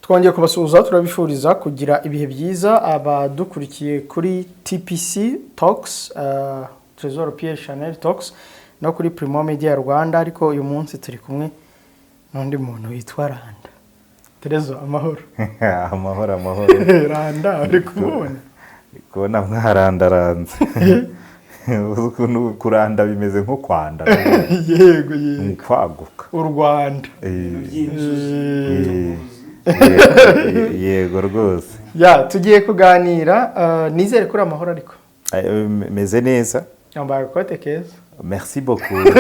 Twongeye kubasuhuza, turabifuriza kugira ibihe byiza abadukurikiye kuri TPC Talks, Trésor Pierre Chanel Talks no kuri Primo Media Rwanda. Ariko uyu munsi turi kumwe n'undi muntu witwa Randa Trésor. Amahoro? Amahoro, amahoro. Randa, uri kumubona? Kubona mwarandaranze. Uzi ukuntu kuranda bimeze nko kwanda? Yego. Ni kwaguka. U Rwanda. Yego rwose. Ya, tugiye kuganira. Nizere ko uri amahoro ariko. Meze neza. Yambaye agakote keza. Merci beaucoup.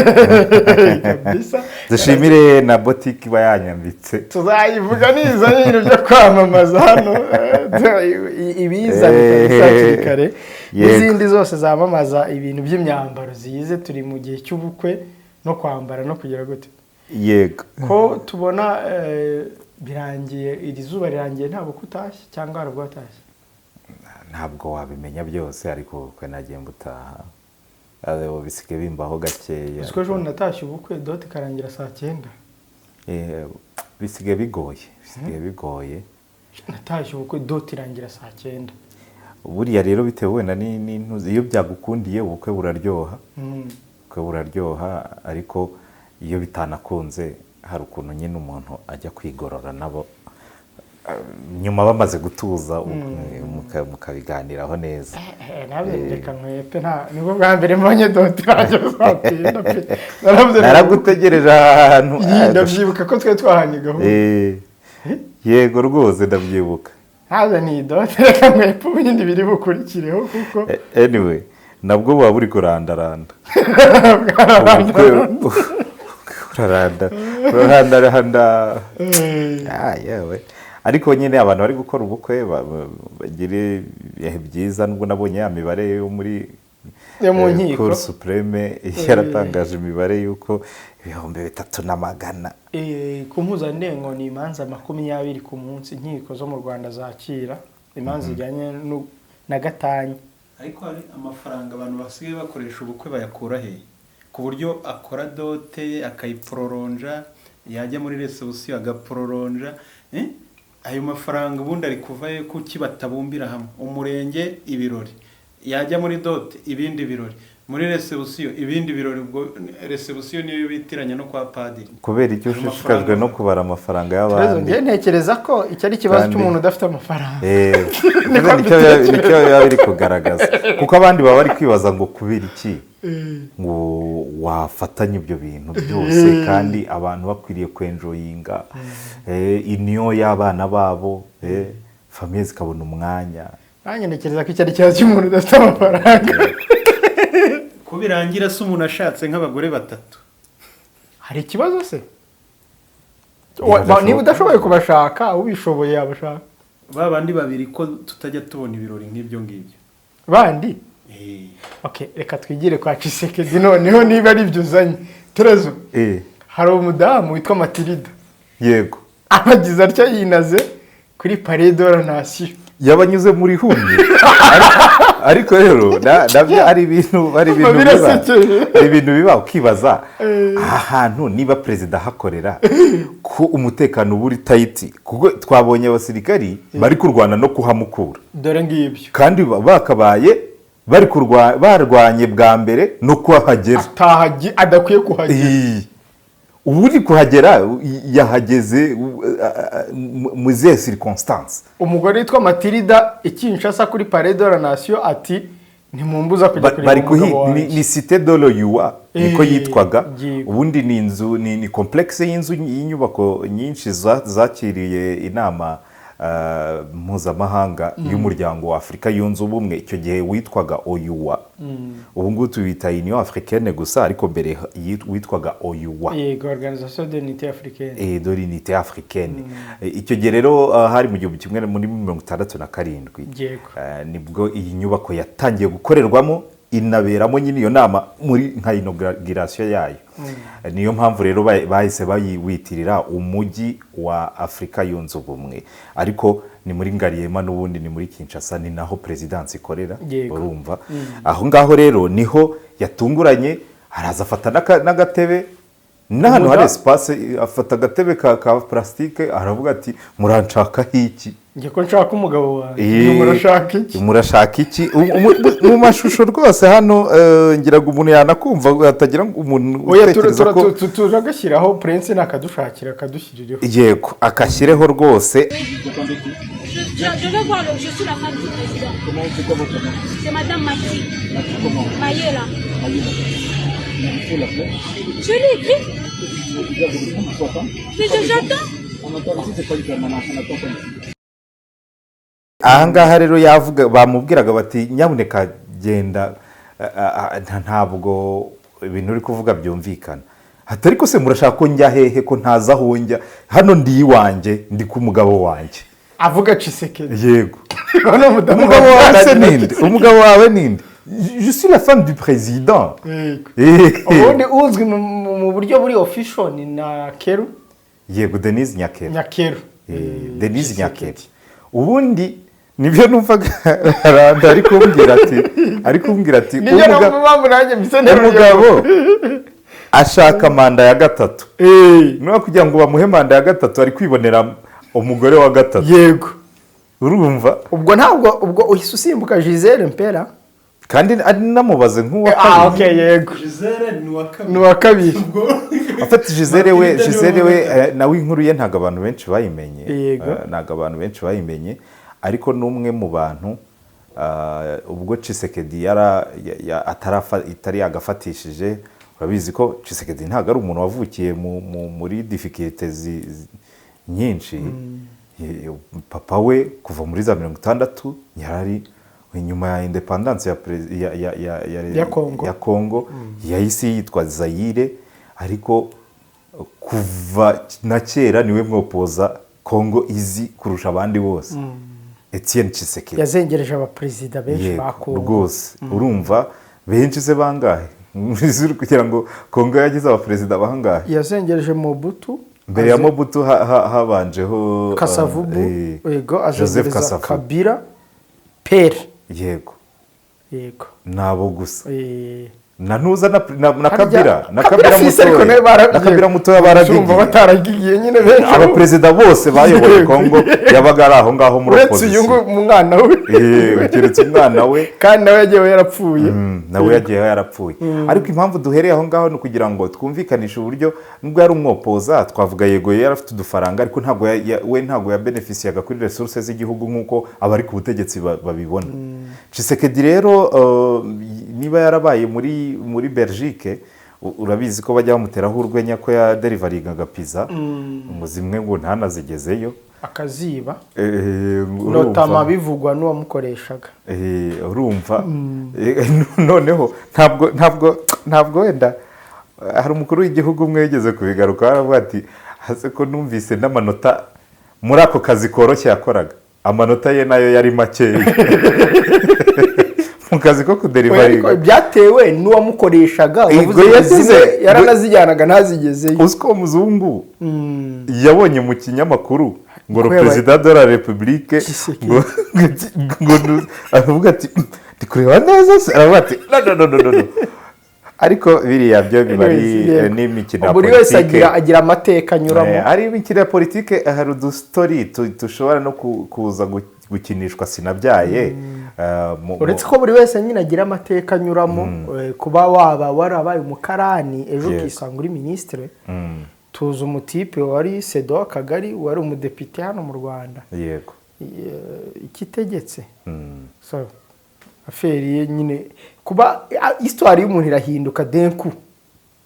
Kabisa. Dushimire na botike iba yanyambitse. Tuzayivuga niza ibintu byo kwamamaza hano, ibizanye kabisa hakiri kare. N'izindi zose zamamaza ibintu by'imyambaro zize. Turi mu gihe cy'ubukwe no kwambara no kugira gute. Ko tubona birangiye, iri zuba rirangiye, nta bukwe utashye cyangwa hari ubwo watashye? Ntabwo wabimenya byose, ariko ubukwe nagiye mbutaha. Bisigaye bimbaho gakeya. Uzi ko ejo bundi natashye ubukwe, dot ikarangira saa 9? Bisigaye bigoye, bisigaye bigoye. Natashye ubukwe, dot irangira saa 9. Buriya rero bitewe wenda n'intuzi, iyo byagukundiye ubukwe buraryoha. Ubukwe buraryoha, ariko iyo bitanakunze hari ukuntu nyine umuntu ajya kwigorora nabo nyuma bamaze gutuza, mukabiganiraho neza. Nabyo reka nkwepe, nta nibwo bwa mbere mbonye dot irangira saa 9 pe. Naravuze ngo- Naragutegereje ahantu. Iyi, ndabyibuka ko twari twahanye gahunda. Yego rwose, ndabyibuka. Ntabwo ni dot, reka nkwepe, ubundi biri bukurikireho kuko Anyway, nabwo buba buri kurandaranda. Ubukwe buraranda, burarandaranda. Ah, yewe, ariko nyine abantu bari gukora ubukwe bagire ibihe byiza, nubwo nabonye ya mibare yo muri yo mu nkiko. Cour Suprême yaratangaje imibare y'uko 3100. Ku mpuzandengo ni imanza 20 ku munsi inkiko zo mu Rwanda zakira, imanza zijyanye na gatanya. Ariko hari amafaranga abantu basigaye bakoresha ubukwe, bayakura he ku buryo akora dot akayiprolonja, yajya muri réception agaprolonja, eh? Ayo mafaranga ubundi ari kuva he? Kuki batabumbira hamwe? Umurenge ibirori, yajya muri dot ibindi birori, muri réception ibindi birori. Ubwo réception niyo bitiranya no kwa padiri. Kubera icyo Ayo ushishikajwe mafaranga- no kubara amafaranga Ikibazo y'abandi? njye ntekereza ko iki ari ikibazo cy'umuntu udafite amafaranga. Nicyo biba biri kugaragaza, kuko abandi baba bari kwibaza ngo kubera iki ngo wafatanya ibyo bintu byose kandi abantu bakwiriye kwenjoyinga union y'abana babo, famille zikabona umwanya. Nanjye ntekereza ko iki ari ikibazo cy'umuntu udafite amafaranga. Ko birangira se umuntu ashatse nk'abagore batatu? Hari ikibazo se? Niba Niba udashoboye kubashaka, ubishoboye yabashaka. Ba bandi babiri ko tutajya tubona ibirori nk'ibyo ngibyo? Bandi? Eh. Okay, reka twigire kwa Tshisekedi noneho niba ari byo uzanye, Terezo. Hari umudamu witwa Matilda. Abagize atya yinaze kuri Palais de la Nation. Yabanyuze muri humye. Ariko rero nabyo ari ibintu biba. Birasekeje. Ari ibintu biba ukibaza aha hantu niba perezida ahakorera, ko umutekano uba uri tight, kuko twabonye abasirikari bari kurwana no kuhamukura. Dore ngibyo. Kandi bakabaye bari barwanye bwa mbere no kuhagera. Adakwiye kuhagera. Ubu uri kuhagera yahageze mu zihe circonstance? Umugore witwa Matilda i Kinshasa kuri Palais de la Nation ati: "Ntimumbuza kujya kureba Bari kuhi umugabo wanjye." Ni Cité de l'OUA niko yitwaga. Ubundi ni inzu, ni complexe y'inzu, y'inyubako nyinshi zakiriye inama mpuzamahanga y'Umuryango wa Afurika Yunze Ubumwe. Icyo gihe witwaga OUA, ubu ngubu tuwita Union Africaine gusa, ariko mbere witwaga OUA. Yego, Organisation de l'Unité Africaine. De l'Unité Africaine. Icyo gihe rero hari mu 1967. Nibwo iyi nyubako yatangiye gukorerwamo, inaberamo nyine iyo nama muri nka inauguration yayo. Niyo mpamvu rero bahise bayiwitirira Umujyi wa Afurika Yunze Ubumwe, ariko ni muri Ngaliema n'ubundi ni muri Kinshasa, ni naho perezidansi ikorera. Urumva aho ngaho rero niho yatunguranye, araza afata n'agatebe. N'ahantu hari espace, afata agatebe ka plastique, aravuga ati: "Muranshakaho iki?" Njye ko nshaka umugabo wanjye, murashaka iki? Murashaka iki? Mu mashusho rwose hano, ngira ngo umuntu yanakumva, hatagira ngo umuntu Oya, utekereza ko turagashyiraho, Prince nakadushakira akadushyiririho. Yego, akashyireho rwose. Je veux voir le. Je suis la femme du président. Comment, c'est quoi votre nom? C'est Madame Mati. Mati comment? Mayela. Mayela. Il faut l'appeler. Je l'ai écrit. Il doit vous répondre, il faut attendre. Mais j'attends. On attend ici, c'est pas une permanence, on attend comme ici. Ahangaha rero yavuga, bamubwiraga bati: "Nyabuneka genda, ntabwo ibintu uri kuvuga byumvikana." Ati: "Ariko se murashaka ko njya hehe, ko ntazi aho njya? Hano ndi iwanjye, ndi ku mugabo wanjye." Avuga Tshisekedi. Yego. Urabona umudamu Umugabo wawe se wabyaranye na ninde? Tshisekedi. Umugabo wawe ninde? Je suis la femme du président. Yego. Eh. Ubundi uzwi mu buryo buri official ni na Keru. Yego, Denise Nyakeru. Nyakeru. Denise Tshisekedi. Nyakeru. Ubundi nibyo numvaga Randa ari kumbwira ati Niyo mpamvu nanjye mbise nteruro. Umugabo ashaka manda ya gatatu. Niba kugira ngo bamuhe manda ya gatatu, ari kwibonera umugore wa gatatu. Urumva? Ubwo ntabwo, ubwo uhise usimbuka Gisele Mpera. Kandi ari namubaze nk'uwa Ah. kabiri. Okay, yego. Gisele ni uwa kabiri. Ni uwa kabiri. Ubwo Afata Gisele we. Matilda ni Gisele uwa we, gatatu. nawe inkuru ye ntabwo abantu benshi bayimenye. Ntabwo abantu benshi bayimenye, ariko ni umwe mu bantu, ubwo Tshisekedi itari yagafatishije. Urabizi ko Tshisekedi ntabwo ari umuntu wavukiye muri difficultés nyinshi. Papa we kuva muri za 60 yarari inyuma ya indépendance ya, prez- ya, ya, ya, ya, Ya Congo. ya Congo, yahise yitwa Zaire, ariko kuva na kera niwe mwopoza Congo izi kurusha abandi bose, Etienne Tshisekedi. Yazengereje abaperezida benshi ba Kongo. Rwose urumva benshi se bangahe? Kugira ngo Congo yagize abaperezida bangahe? Yazengereje Mobutu. Mbere ya Mobutu habanjeho Kasavubu. Yego. Joseph Azengereza Kasavubu. Kabila pere. Yego. Yego. Nabo gusa. Na nuza na Harya- Kabila na Kabila Kabila fils ariko mutoya nawe na Kabila mutoya Urumva baragigiye. bataragigiye nyine benshi. Abaperezida bose bayoboye Kongo yabaga ari aho ngaho muri Uretse uyu opposition. nguyu umwana we. Keretse umwana we. Kandi nawe yagiye yarapfuye. Nawe yagiye yarapfuye. Ariko impamvu duhereye aho ngaho ni ukugira ngo twumvikanishe uburyo nubwo yari umwopoza, twavuga yego yari afite udufaranga, ariko ntabwo we ntabwo yabenefisiyaga kuri ressources z'igihugu nk'uko abari ku butegetsi babibona. Tshisekedi rero, niba yarabaye muri Belgique, urabizi ko bajya bamuteraho urwenya ko yaderivaringaga pizza, ngo zimwe ngo ntanazigezeyo. Akaziba. Urumva. Notamment bivugwa n'uwamukoreshaga. Urumva. Noneho ntabwo wenda hari umukuru w'igihugu umwe wigeze kubigaruka, aravuga ati: "Hase ko numvise n'amanota muri ako kazi koroshye yakoraga, amanota ye nayo yari makeya mu kazi ko Oya, ariko kuderivaringa." Byatewe n'uwamukoreshaga wavuze Ngo ngo zimwe yaranazijyanaga ntazigezeyo. Uzi ko uwo muzungu yabonye mu kinyamakuru ngo Ko le président de la République Tshisekedi. ngo aravuga ati: "Ndi kureba neza se?" Aravuga ati: "No, no, no, no, no, no." Ariko biriya byo biba ari Anyways, yego. n'imikino ya Buri wese politike. agira amateka anyuramo. Ari imikino ya politike, hari udustory dushobora no kuza gukinishwa sinabyaye. Uretse ko buri wese nyine agira amateka anyuramo, kuba waba warabaye umukarani ejo ukisanga uri minisitiri. Tuzi umutipe wari sedo w'akagari, wari umudepite hano mu Rwanda. Ikitegetse. So affaire ye nyine, kuba histoire y'umuntu irahinduka d'un coup.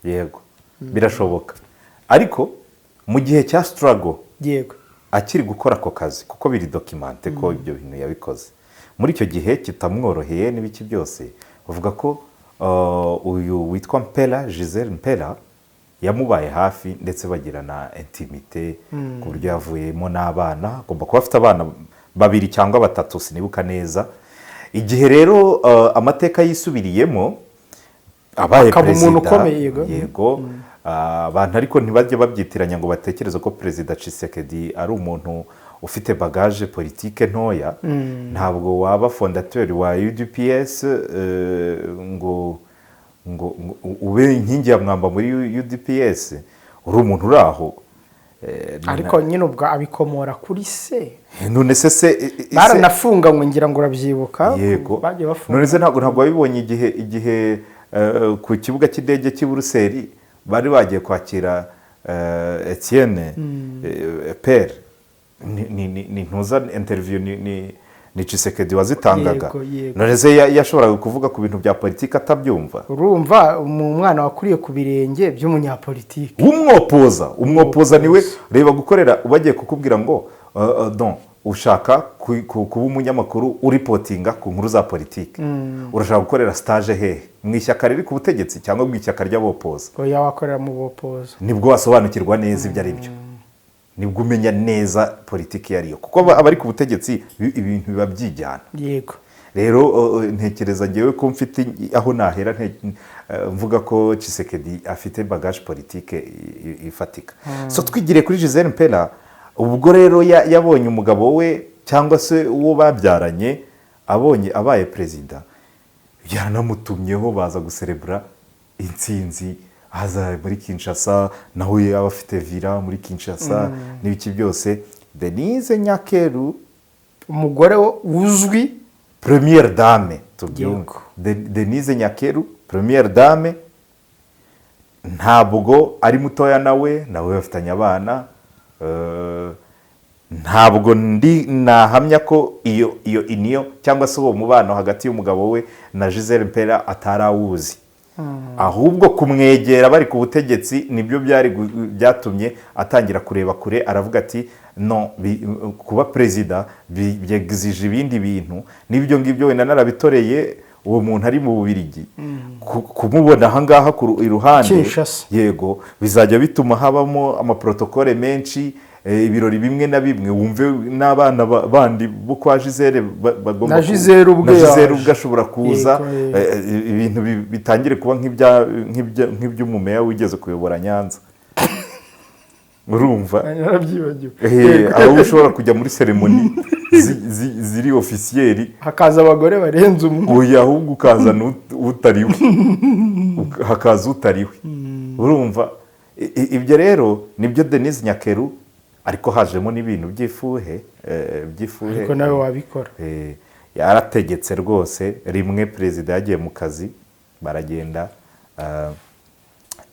Yego, birashoboka, ariko mu gihe cya struggle akiri gukora ako kazi, kuko biri documenté ko ibyo bintu yabikoze muri icyo gihe kitamworoheye n'ibiki byose, bavuga ko uyu witwa Mpera, Gisele Mpera, yamubaye hafi ndetse bagirana intimité ku buryo yavuyemo n'abana. Agomba kuba afite abana babiri cyangwa batatu, sinibuka neza. Igihe rero amateka yisubiriyemo, abaye Akaba umuntu perezida, ukomeye, yego. Yego. Abantu ariko ntibajye babyitiranya ngo batekereze ko Perezida Tshisekedi ari umuntu ufite bagage politique ntoya. Ntabwo waba fondateur wa UDPS, ngo ube inkingi ya mwamba muri UDPS. Uri umuntu uri aho, Ariko nyine ubwo abikomora kuri se. None se Baranafunganywe, ngira ngo urabyibuka. Yego. Bagiye bafunga. None se ntabwo wabibonye igihe ku kibuga cy'indege cy'i Buruseli bari bagiye kwakira Etienne Pere ni ntuza interview ni Tshisekedi wazitangaga. Yego. None se yashoboraga kuvuga ku bintu bya politiki atabyumva? Urumva umwana wakuriye ku birenge by'umunyapolitiki. Umwopoza niwe. Reba gukorera bagiye kukubwira ngo don ushaka kuba umunyamakuru uripotinga ku nkuru za politiki, urashaka gukorera stage hehe? Mu ishyaka riri ku butegetsi cyangwa mu ishyaka ry'abopoza? Oya, wakorera mu bopoza. Nibwo wasobanukirwa neza ibyo ari byo, nibwo umenya neza politiki iyo ariyo, kuko abari ku butegetsi ibintu biba byijyana. Rero ntekereza ngewe ko mfite aho nahera mvuga ko Tshisekedi afite bagage politique ifatika. So twigiriye kuri Gisele Mpela. Ubwo rero yabonye umugabo we cyangwa se uwo babyaranye abonye abaye perezida, yaranamutumyeho baza guserebura intsinzi, aza muri Kinshasa, nawe yaba afite villa muri Kinshasa n'ibiki byose. Denise Nyakeru, umugore uzwi, première dame, tubyumve. Denise Nyakeru, première dame, ntabwo ari mutoya, nawe bafitanye abana. Ntabwo ndi nahamya ko iyo iniyo cyangwa se uwo mubano hagati y'umugabo we na Gisele Mpera atarawuzi, ahubwo kumwegera bari ku butegetsi nibyo byari byatumye atangira kureba kure. Aravuga ati: "No kuba perezida byegizije ibindi bintu, n'ibyo ngibyo wenda narabitoreye uwo muntu ari mu Bubirigi. Kumubona ahangaha iruhande Kinshasa. Yego, bizajya bituma habamo amaprotokole menshi, ibirori bimwe na bimwe, wumve n'abana bandi bo kwa Gisele bagomba Na Gisele ubwe na Gisele yaje. ubwe ashobora kuza, Yego, yego. Ibintu bitangire kuba nk'iby'umumeya wigeze kuyobora Nyanza, urumva? Narabyibagiwe. Aho ushobora kujya muri cérémonie ziri officielles, hakaza abagore barenze umwe. Oya, ahubwo ukazana utari we, hakaza utari we, urumva? Ibyo rero nibyo Denise Nyakeru, ariko hajemo n'ibintu by'ifuhe. Ariko nawe wabikora. Yarategetse rwose. Rimwe perezida yagiye mu kazi, baragenda,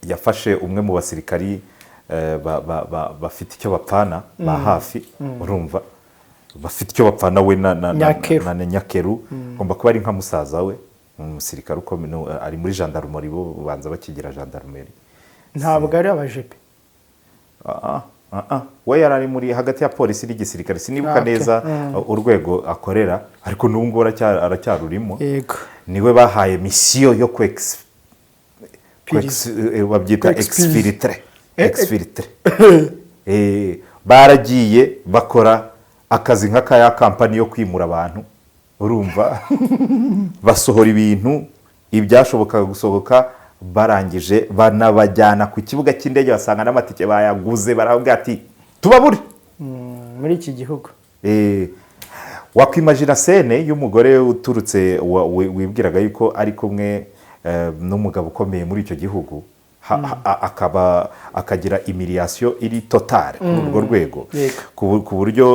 yafashe umwe mu basirikari bafite icyo bapfana ba hafi, urumva, bafite icyo bapfana we Nyakeru. na Nyakeru. Agomba kuba ari nka musaza we, ni umusirikare ukomeye, ari muri gendarmerie, bo banza bakigira gendarmerie. Ntabwo ari abajepe? Ah, ah, ah. We yari ari muri hagati ya polisi n'igisirikare, sinibuka neza urwego akorera, ariko n'ubu ngubu aracyarurimo. Niwe bahaye mission yo Piriza. Babyita Kwexpiriza. exfiltrer. Exfiltrer. Baragiye bakora akazi nk'aka kampani yo kwimura abantu, urumva, basohora ibintu ibyashobokaga gusohoka, barangije banabajyana ku kibuga cy'indege, basanga n'amatike bayaguze, baravuga ati: "Tubabure." Muri iki gihugu. Wakwimajina scène y'umugore uturutse wibwiraga yuko ari kumwe n'umugabo ukomeye muri icyo gihugu, akaba akagira humiliation iri totale kuri urwo rwego, ku buryo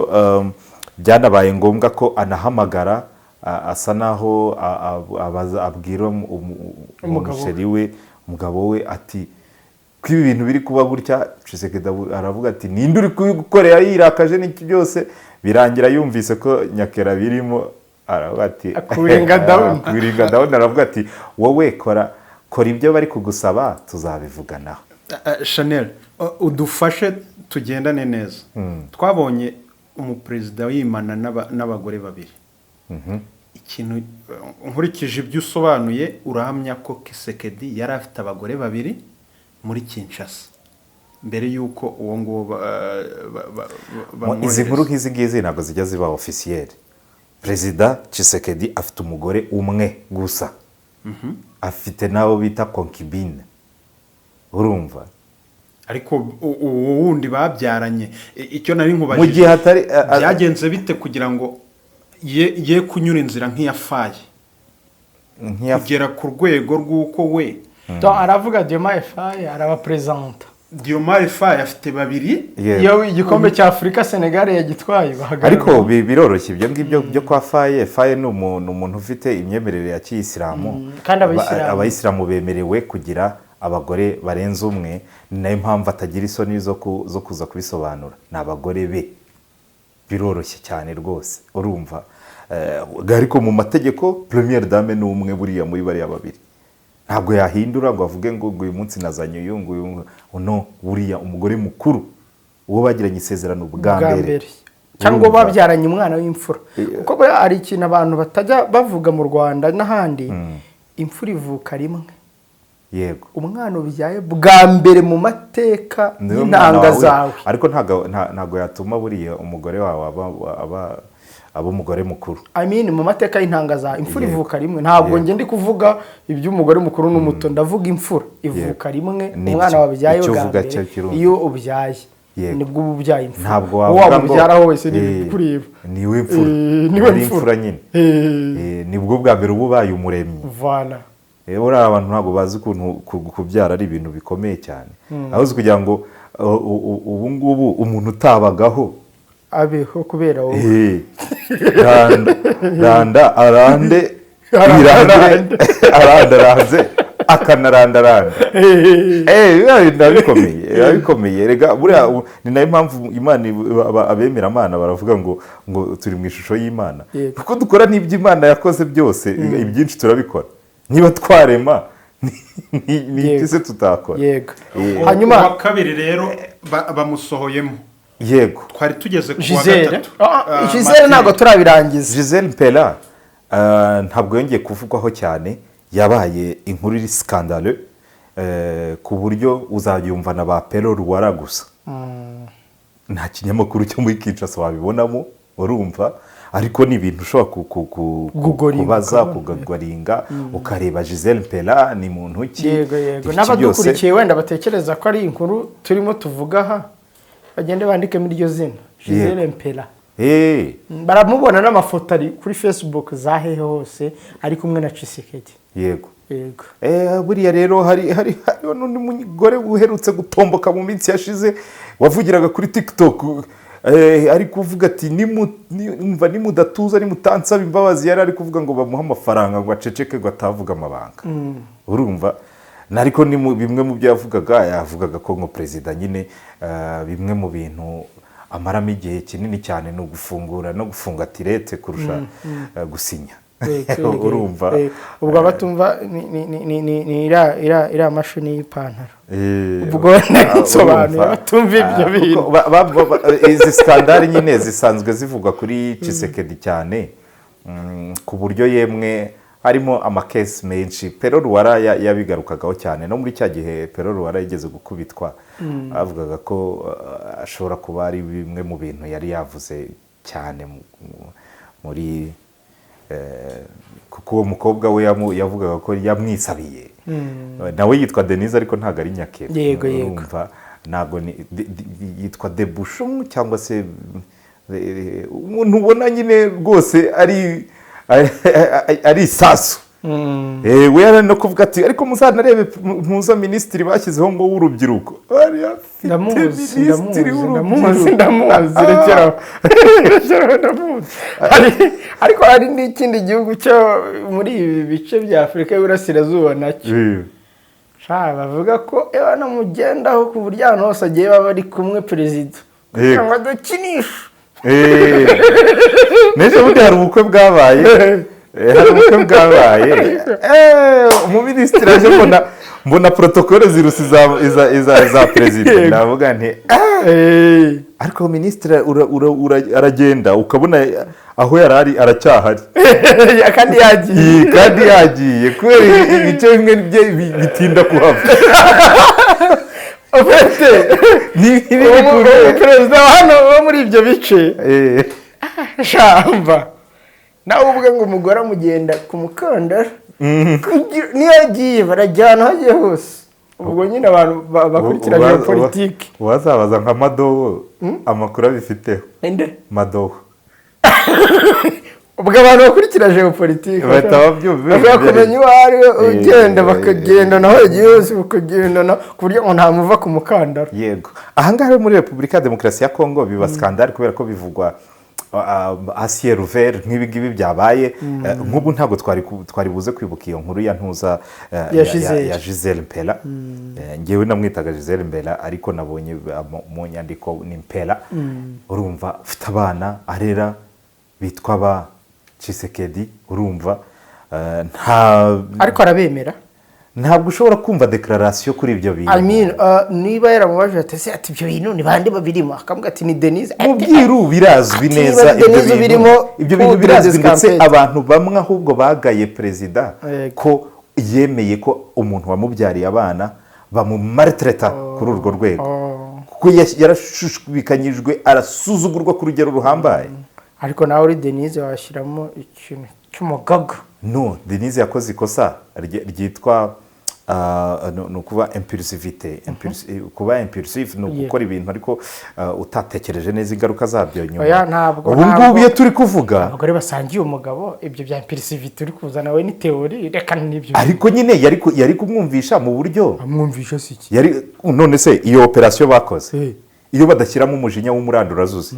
byanabaye ngombwa ko anahamagara, asa naho abwira Umugabo we. Umuchéri we, umugabo we, ati ko ibi bintu biri kuba gutya. Tshisekedi aravuga ati: "Ninde uri kubigukorera?" Yirakaje n'iki byose, birangira yumvise ko Nyakera birimo, aravuga ati Akuringa down. Akuringa down, aravuga ati: "Wowe kora ibyo bari kugusaba, tuzabivuganaho." Chanel, udufashe tugendane neza. Twabonye umuperezida yimana n'abagore babiri. Ikintu nkurikije ibyo usobanuye, urahamya ko Kisekedi yari afite abagore babiri muri Kinshasa mbere y'uko uwo nguwo Izi bamwohereza. nkuru nk'izi ngizi ntabwo zijya ziba officielles. Perezida Tshisekedi afite umugore umwe gusa, afite n'abo bita concubine, urumva? Ariko uwo wundi babyaranye, icyo nari Mu nkubajije, gihe hatari byagenze bite kugira ngo ye kunyura inzira nk'iya Faye kugera ku rwego rw'uko we Donc, aravuga Diomaye Faye arabaperezanta. Diomaye Faye afite babiri. Yego. Iyo igikombe cya Afurika Senegal yagitwaye, bahagarara. Ariko biroroshye ibyo ngibyo byo kwa Faye. Faye ni umuntu ufite imyemerere ya kiyisilamu. Kandi abayisilamu- Abayisilamu bemerewe kugira abagore barenze umwe. Ni nayo mpamvu atagira isoni zo kuza kubisobanura, ni abagore be. Biroroshye cyane rwose, urumva. Ariko mu mategeko première dame ni umwe buriya muri bariya babiri. Ntabwo yahindura ngo avuge ngo uyu munsi nazanye uyu, ngo uyu no buriya umugore mukuru, uwo bagiranye isezerano bwa bwa mbere mbere, cyangwa Urumva? babyaranye umwana w'imfura, kuko buriya hari ikintu abantu batajya bavuga mu Rwanda n'ahandi: imfura ivuka rimwe. Umwana ubyaye bwa mbere mu mateka Niwe mwana y'intanga wawe, zawe. Ariko ntabwo yatuma buriya umugore wawe aba umugore mukuru. I mean, mu mateka y'intanga zawe imfura ivuka rimwe. Ntabwo njye ndi kuvuga iby'umugore mukuru n'umuto, ndavuga imfura ivuka rimwe. Nibyo. Umwana wabyaye Icyo bwa uvuga mbere, cyo kirumvikana. iyo ubyaye, nibwo uba ubyaye imfura. Ntabwo Uwo wavuga ngo wamubyaraho wese ntibikureba. Niwe mfura. Niwe Ari mfura. imfura nyine. Nibwo bwa mbere uba ubaye umuremyi. Voilà. Buriya abantu ntabwo bazi ukuntu kubyara ari ibintu bikomeye cyane, aho uzi kugira ngo ubu ngubu umuntu utabagaho abeho kubera wowe. Randa randa arande irande, arandaranze, akanarandaranda. Biba bikomeye rega buriya. Ni nayo mpamvu Imana abemera Imana baravuga ngo turi mu ishusho y'Imana, kuko dukora n'ibyo Imana yakoze byose. Ibyinshi turabikora. Niba twarema, ni iki se tutakora? Hanyuma Uwa kabiri rero bamusohoyemo. Twari tugeze ku wa Gisele. gatatu. Gisele, Martin. ntabwo turabirangiza. Gisele Mpela ntabwo yongeye kuvugwaho cyane. Yabaye inkuru iri scandale, ku buryo uzayumva na ba Pero Ruwara gusa. Nta kinyamakuru cyo muri Kinshasa wabibonamo, urumva. Ariko ni ibintu ushobora Gugoringa, kubaza, ukabona. Kugoringa, ukareba Gisele Mpela ni muntu ki, Yego. ibiki N'abadukurikiye wenda batekereza ko ari inkuru turimo tuvuga aha, bagende bandikemo iryo zina, Gisele Mpela. Baramubona n'amafoto ari kuri Facebook za hehe hose, ari kumwe na Tshisekedi. Yego. Buriya rero hariho n'undi mugore uherutse gutomboka mu minsi yashize, wavugiraga kuri TikTok, ari kuvuga ati: "Nimva nimudatuza, nimutansaba imbabazi." Yari ari kuvuga ngo bamuhe amafaranga ngo aceceke, ngo atavuga amabanga, urumva. Ariko ni bimwe mu byo yavugaga, yavugaga ko ngo perezida nyine, bimwe mu bintu amaramo igihe kinini cyane ni ugufungura no gufunga tirete kurusha gusinya. Urumva. Ubwo abatumva ni iriya mashini y'ipantaro. Ubwo nsobanuye urumva. batumva ibyo bintu. Kuko izi scandale nyine zisanzwe zivugwa kuri Tshisekedi cyane, ku buryo yemwe harimo amakesi menshi. Pero Ruwara yabigarukagaho cyane no muri cya gihe Pero Ruwara yigeze gukubitwa, avugaga ko ashobora kuba ari bimwe mu bintu yari yavuze cyane muri kuko uwo mukobwa we yavugaga ko yamwisabiye. Nawe yitwa Denise, ariko ntabwo ari Nyakebe. Yego. Urumva, ntabwo ni yitwa Debushu cyangwa se umuntu ubona nyine rwose ari isasu. We yari no kuvuga ati: "Ariko muzanarebe mpuza minisitiri bashyizeho ngo w'urubyiruko." Bari afite Ndamuzi. minisitiri Ndamuzi, ndamuzi. w'urubyiruko. Ndamuzi, rekeraho, rekeraho, ndamuzi. Ariko hari n'ikindi gihugu cyo muri ibi bice bya Afurika y'Iburasirazuba nacyo. Sha, bavuga ko ewa namugendaho ku buryo ahantu hose agiye baba bari kumwe perezida, kugira ngo adakinisha. N'ejo bundi hari ubukwe bwabaye. Hari ubukwe bwabaye. Umuminisitiri aje, mbona protocole zirusi za perezida. Ndavuga nti: "Ah." Ariko minisitiri aragenda, ukabona aho yari ari aracyahari. Kandi yagiye. Iyi, kandi yagiye, kubera ibice bimwe bye bitinda kuhava. Ufite Ni ibi. Perezida wa hano wo muri ibyo bice, shamba nawe ubwe ngo umugore amugenda ku mukandara. Niyo yagiye barajyana aho agiye hose. Ubwo nyine abantu bakurikira geopolitike. Uwazabaza nka Madowo amakuru abifiteho. Inde? Madowo. Ubwo abantu bakurikira géopolitique Bahita babyumva. Bashobora kumenya uwo ari we, ugenda, bakagendana aho yagiye hose, bakagendana ku buryo ngo ntamuva ku mukandara. Yego, ahangaha rero muri Repubulika ya Demokarasi ya Kongo biba scandale kubera ko bivugwa à ciel ouvert nk'ibi ngibi byabaye. Nk'ubu ntabwo twari buze kwibuka iyo nkuru ya ntuza Ya Gisele. Ya Gisele Mpela. Ngewe namwitaga Gisele Mpela, ariko nabonye mu nyandiko ni Mpela. Urumva, ufite abana arera bitwa ba Tshisekedi, urumva, nta Ariko arabemera. Ntabwo ushobora kumva déclaration kuri ibyo bintu. I mean, niba yaramubajije ati: "Ese," ati, "ibyo bintu ni bande babirimo?" Akavuga ati: "Ni Denise." Mu bwiru birazwi Ati, neza. niba Ibyo Denise bintu ubirimo, ibyo bintu pudre birazwi ndetse d'escampette. Abantu bamwe ahubwo bagaye perezida Yego. ko yemeye ko umuntu wamubyariye abana bamumaltraita kuri urwo rwego, kuko yarashushubikanyijwe, arasuzugurwa ku rugero ruhambaye. Ariko nawe uri Denise washyiramo ikintu cy'umugaga. No, Denise yakoze ikosa ryitwa ni ukuba impulsivité. Kuba impulsive ni ugukora ibintu ariko utatekereje neza ingaruka zabyo nyuma. Oya, ntabwo- Ubu ngubu iyo turi kuvuga Abagore basangiye umugabo, ibyo bya impulsivité uri kuzana we ni théorie, reka n'ibyo. Ariko nyine yari kumwumvisha mu buryo Amwumvisha si iki? Yari, none se iyo opération bakoze, iyo badashyiramo umujinya w'umurandurazuzi,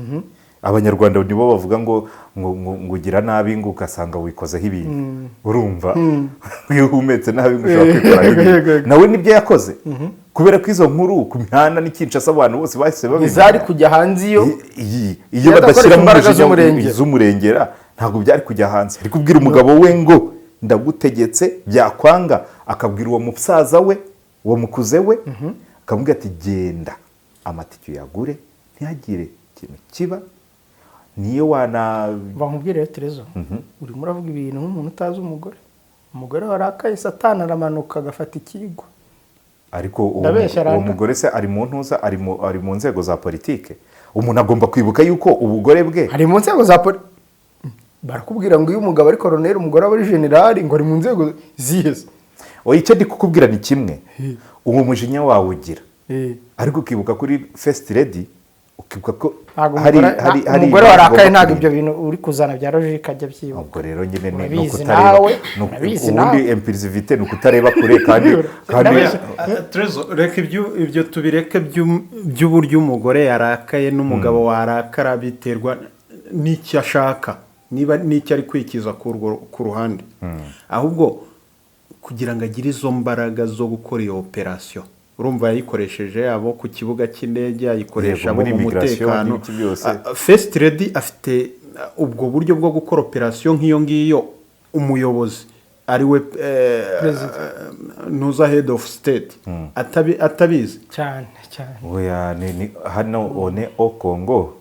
Abanyarwanda nibo bavuga ngo ugira nabi, ngo ugasanga wikozeho ibintu. Urumva, iyo uhumetse nabi ngo ushobora kwikoraho ibintu. Yego. Nawe nibyo yakoze, kubera ko izo nkuru ku mihanda n'i Kinshasa abantu bose bahise babimenya. Ntizari kujya hanze iyo Iyo iyo adakoresha badashyiramo imbaraga umujinya z'umurengera. z'umurengera, ntabwo byari kujya hanze. Ari kubwira umugabo we ngo ndagutegetse, byakwanga akabwira uwo musaza we, uwo mukuze we, akamubwira ati: "Genda amatike uyagure, ntihagire ikintu kiba, niyo wana." Bankubwire rero, Terezo, urimo uravuga ibintu nk'umuntu utazi umugore. Umugore warakaye, Satani aramanuka agafata ikigwa. Ariko uwo Ndabeshya, uwo Randa? mugore se ari mu ntuza, ari mu nzego za politike? Umuntu agomba kwibuka yuko ubugore bwe Ari mu nzego za poli. Barakubwira ngo iyo umugabo ari koroneri, umugore aba ari generali, ngo ari mu nzego zihe se? Oya, icyo ndi kukubwira ni kimwe: uwo mujinya wawe ugira, ariko ukibuka kuri first lady, ukibuka ko Ntabwo hari umugore hari hari umugore ibintu warakaye ugomba ntabwo kurinda. ibyo bintu uri kuzana bya logique ajya abyibuka. Ubwo rero nyine ni Urabizi ukutareba nawe, urabizi ubundi nawe. Impulsivité ni ukutareba kure, kandi Ndabeshya. Trezo, reka ibyo tubireke by'uburyo umugore yarakaye n'umugabo warakara, biterwa n'icyo ashaka, niba n'icyo ari kwikiza ku ruhande. Ahubwo kugira ngo agire izo mbaraga zo gukora iyo opération, urumva yayikoresheje abo ku kibuga cy'indege, ayikoresha Yego, abo muri mu immigration mutekano. n'ibiki byose. First lady afite ubwo buryo bwo gukora opération nk'iyo ngiyo, umuyobozi ari we ntuza head of state atabizi? Cyane cyane. Oya, ni hano on est au Congo,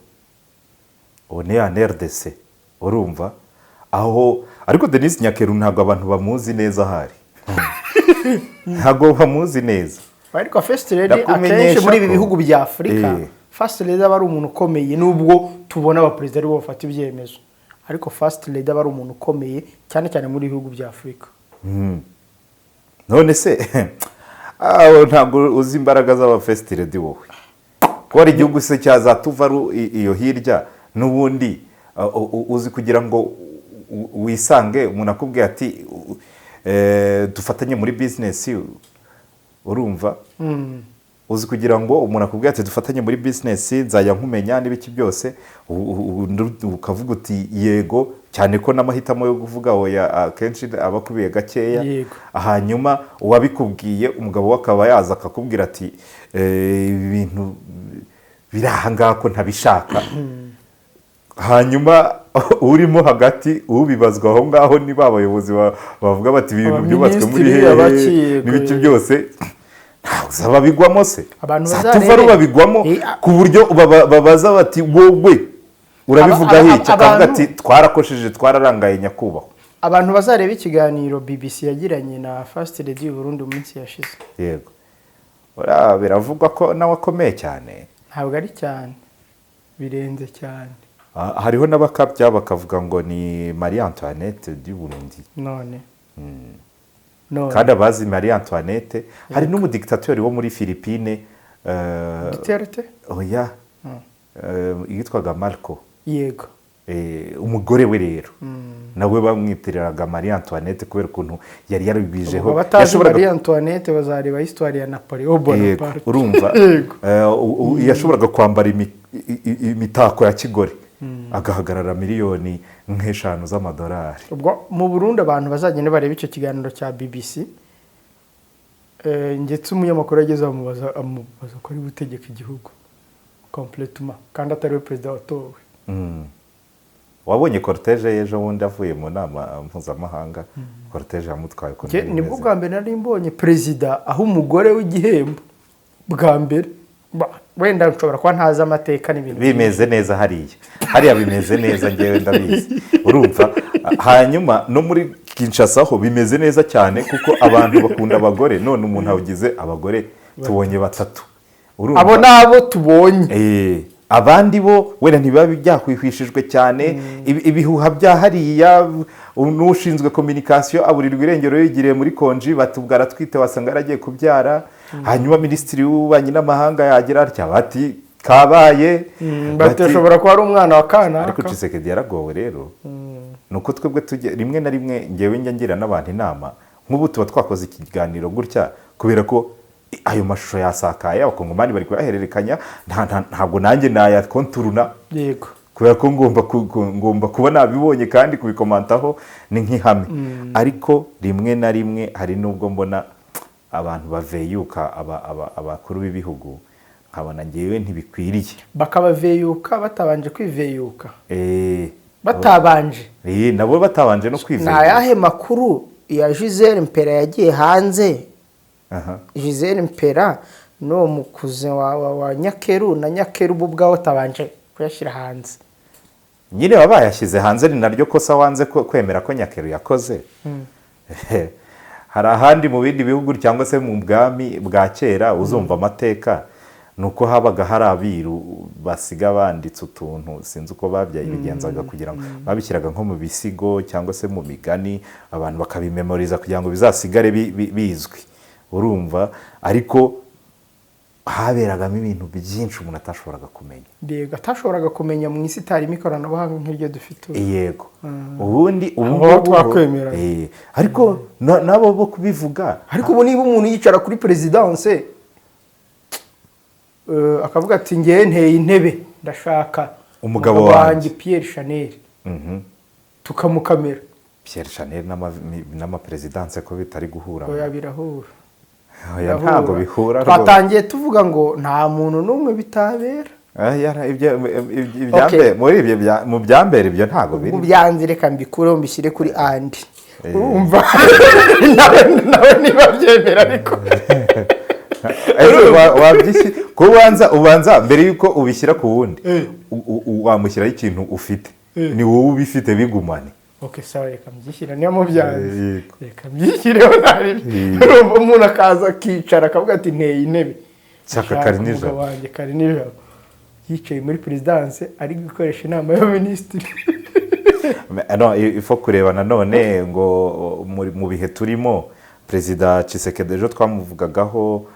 on est en RDC, urumva aho. Ariko Denise Nyakeru ntabwo abantu bamuzi neza, ahari ntabwo bamuzi neza. Ariko first lady Ndakumenyesha akenshi muri ibi ko- bihugu bya Afurika, first lady aba ari umuntu ukomeye, nubwo tubona abaperezida aribo bafata ibyemezo, ariko first lady aba ari umuntu ukomeye cyane cyane muri ibi bihugu bya Afurika. None se aho ntabwo uzi imbaraga z'aba first lady wowe, ko hari igihugu se cyazatuva iyo hirya n'ubundi, uzi kugira ngo wisange umuntu akubwiye ati: "Dufatanye muri business." Urumva, uzi kugira ngo umuntu akubwire ati: "Dufatanye muri business, nzajya nkumenya n'ibiki byose," ukavuga uti: "Yego," cyane ko n'amahitamo yo kuvuga oya akenshi aba akubiye gakeya. Hanyuma uwabikubwiye, umugabo we akaba yaza akakubwira ati: "Ibi bintu biri aha ngaha ko ntabishaka." Hanyuma urimo hagati, ubibazwa aho ngaho ni ba bayobozi bavuga bati: "Ibintu byubatswe muri Abaminisitiri, hehe?" abaki, N'ibiki byose, ntabwo babigwamo se? Abantu Za bazarebe. tuvaru babigwamo ku buryo babaza bati: "Wowe urabivuga iki?" Akavuga ati: "Twarakosheje, twararangaye, nyakubahwa." Abantu bazareba ikiganiro BBC yagiranye na First Lady y'u Burundi mu minsi yashize. Yego. Uriya biravugwa ko nawe akomeye cyane. Ntabwo ari cyane, birenze cyane. Ah, hariho n'abakabya bakavuga ngo ni Marie Antoinette du Burundi. None none Kandi abazi Marie Antoinette, hari n'umudikitatori wo muri Philippine, Duterte? Oya, yitwaga Marco. Yego. Umugore we rero Nawe bamwitiriraga Marie Antoinette kubera ukuntu yari yarigwijeho. Ubwo abatazi Marie Antoinette bazareba histoire ya Napoleon Bonaparte. Urumva, Yego. yashoboraga kwambara imitako ya kigore, agahagarara miliyoni nk'eshanu z'amadolari. Ubwo mu Burundi abantu bazagenda bareba icyo kiganiro cya BBC, ndetse umunyamakuru yageze amubaza ko ari gutegeka igihugu complètement kandi atari we perezida watowe. Wabonye cortège y'ejo bundi avuye mu nama mpuzamahanga, cortège yamutwaye ukuntu Njye yari nibwo imeze. bwa mbere nari mbonye perezida aho umugore w'igihembo bwa mbere. Wenda nshobora kuba ntazi amateka n'ibintu. Bimeze neza hariya, hariya bimeze neza, ngewe ndabizi. Urumva, hanyuma no muri Kinshasa ho bimeze neza cyane, kuko abantu bakunda abagore. None umuntu awugize abagore, tubonye batatu. Urumva? Abo ni abo tubonye. Abandi bo wenda ntibiba byahwihwishijwe cyane. Ibihuha bya hariya, n'ushinzwe communication aburirwa irengero yigiriye muri konji, batubwira aratwite, wasanga yaragiye kubyara. Hanyuma minisitiri w'ububanyi n'amahanga yagira atya, bati kabaye. Bati ashobora kuba ari umwana wa Ariko kanaka. Tshisekedi yaragowe rero. Ni uko twebwe tujya rimwe na rimwe, ngewe njya ngira n'abantu inama, nk'ubu tuba twakoze ikiganiro gutya kubera ko ayo mashusho yasakaye, abakongomani bari kuyahererekanya, ntabwo nanjye nayakonturuna kubera ko ngomba kuba nabibonye kandi kubikomantaho ni nk'ihame. Ariko rimwe na rimwe hari n'ubwo mbona abantu baveyuka abakuru b'ibihugu, nkabona ngewe ntibikwiriye. Bakabaveyuka batabanje kwiveyuka. Batabanje. Nabo batabanje no Ni kwiveyuka. ayahe makuru ya Gisele Mpera yagiye hanze? Gisele Mpera n'uwo mukuze wa Nyakeru na Nyakeru bo ubwabo batabanje kuyashyira hanze. Nyine baba bayashyize hanze, ni naryo kosa wanze kwemera ko Nyakeru yakoze. Hari ahandi mu bindi bihugu cyangwa se mu bwami bwa kera uzumva amateka, ni uko habaga hari abiru basiga banditse utuntu, sinzi uko babyabigenzaga, kugira ngo babishyiraga nko mu bisigo cyangwa se mu migani, abantu bakabimemoriza kugira ngo bizasigare bizwi. Urumva, ariko haberagamo ibintu byinshi umuntu atashoboraga kumenya. Yego, atashoboraga kumenya mu isi itarimo ikoranabuhanga nk'iryo dufite ubu. Yego, ubundi ubu Aho ngubu twakwemera. Ariko nabo bo kubivuga. Ariko ubu niba umuntu yicara kuri perezidanse, akavuga ati: "Ngewe nteye intebe, ndashaka umugabo wanjye." Pierre Chanel, tukamukamera. Pierre Chanel n'amaperezidanse ko bitari guhura? Oya, birahura. Oya, ntabwo bihura rwose. Twatangiye tuvuga ngo nta muntu n'umwe bitabera. Ah, muri ibyo mu byambere ibyo ntabwo biri. Ubwo byanze, reka mbikureho mbishyire kuri andi. Urumva nawe niba byemera, ariko Ese ko ubanza mbere yuko ubishyira ku wundi, wamushyiraho ikintu ufite, ni wowe ubifite, bigumane. Ok, sawa, reka mbyishyire niyo mubyanze. Yego. Reka mbyishyireho ntari. Urumva, umuntu akaza akicara akavuga ati: "Nteye intebe." Shaka Shaka Karinijabo. umugabo wanjye Karinijabo yicaye muri perezidanse ari gukoresha inama y'abaminisitiri. No, il faut kureba nanone ngo mu bihe turimo, perezida Tshisekedi ejo twamuvugagaho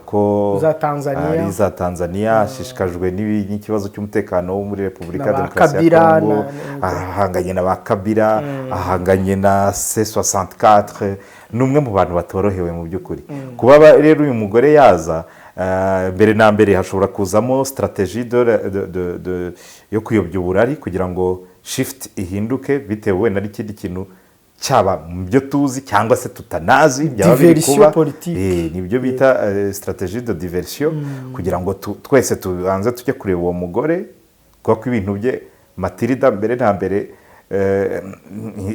ko Za Tanzania. Ari za Tanzania, ashishikajwe n'ikibazo cy'umutekano wo muri Repubulika Na ba Demokarasi ya Kabila, Kongo. Ahanganye na ba Kabila, ahanganye na C64, ni umwe mu bantu batorohewe mu by'ukuri. Kuba rero uyu mugore yaza, mbere na mbere hashobora kuzamo stratégie yo kuyobya uburari kugira ngo shift ihinduke, bitewe wenda n'ikindi kintu cyaba mu byo tuzi cyangwa se tutanazi byaba biri Diversion kuba. politique. Nibyo bita stratégie de diversion, kugira ngo twese tubanze tujye kureba uwo mugore, kuko ibintu bye Matilda mbere na mbere,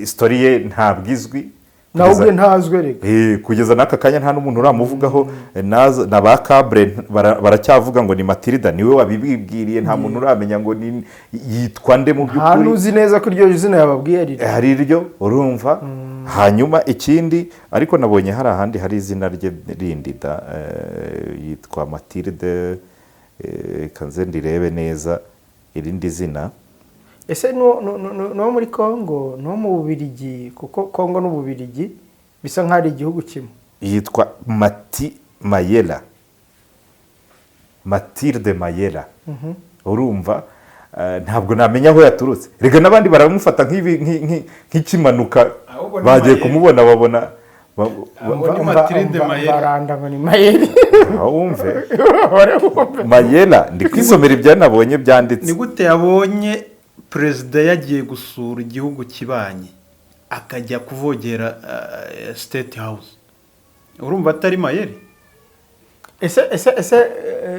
story ye ntabwo izwi. Nawe ubwe ntazwe reka. Kugeza n'aka kanya nta n'umuntu uramuvugaho. Na ba Kabure baracyavuga ngo ni Matilda niwe wabibibwiriye, nta muntu uramenya ngo ni yitwa nde mu Nta by'ukuri. n'uzi neza ko iryo zina yababwiye ari ryo. Hari iryo, urumva. Hanyuma ikindi, ariko nabonye hari ahandi hari izina rye rindi da, yitwa Matilde, kanze ndirebe neza irindi zina. Ese no muri Congo no mu Bubirigi, kuko Congo n'Ububirigi bisa nk'aho ari igihugu kimwe. Yitwa Mati Mayela, Matilde Mayela. Urumva, Ntabwo namenya aho yaturutse. Rega n'abandi baramufata nk'ikimanuka. Ahubwo ni Bagiye Mayeri. kumubona babona Ahubwo ni Mathilde Mayeri. Baranda ngo ni Mayeri. Aho wumve Mayela, ndi kwisomera ibyo nabonye byanditse. Ni gute yabonye perezida yagiye gusura igihugu kibanye, akajya kuvogera State House? Urumva atari Mayeri? Ese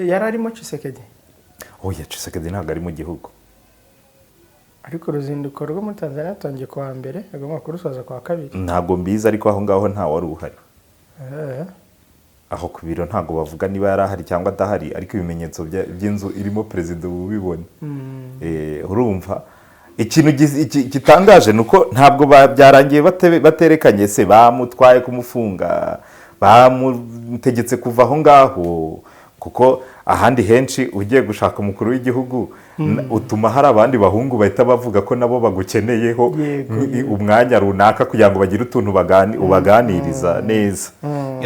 yari arimo Tshisekedi? Oya, Tshisekedi ntabwo ari mu gihugu. Ariko uruzinduko rwo muri Tanzania rutangiye kuwa mbere, agomba kurusoza kuwa kabiri. Ntabwo mbizi, ariko aho ngaho nta wari uhari. Aho ku biro ntabwo bavuga niba yari ahari cyangwa adahari, ariko ibimenyetso by'inzu irimo perezida uba ubibona. Urumva ikintu gitangaje ni uko ntabwo byarangiye baterekanye se bamutwaye kumufunga, bamutegetse kuva aho ngaho, kuko ahandi henshi ugiye gushaka umukuru w'igihugu utuma hari abandi bahungu bahita bavuga ko nabo bagukeneyeho umwanya runaka kugira ngo bagire utuntu ubaganiriza neza,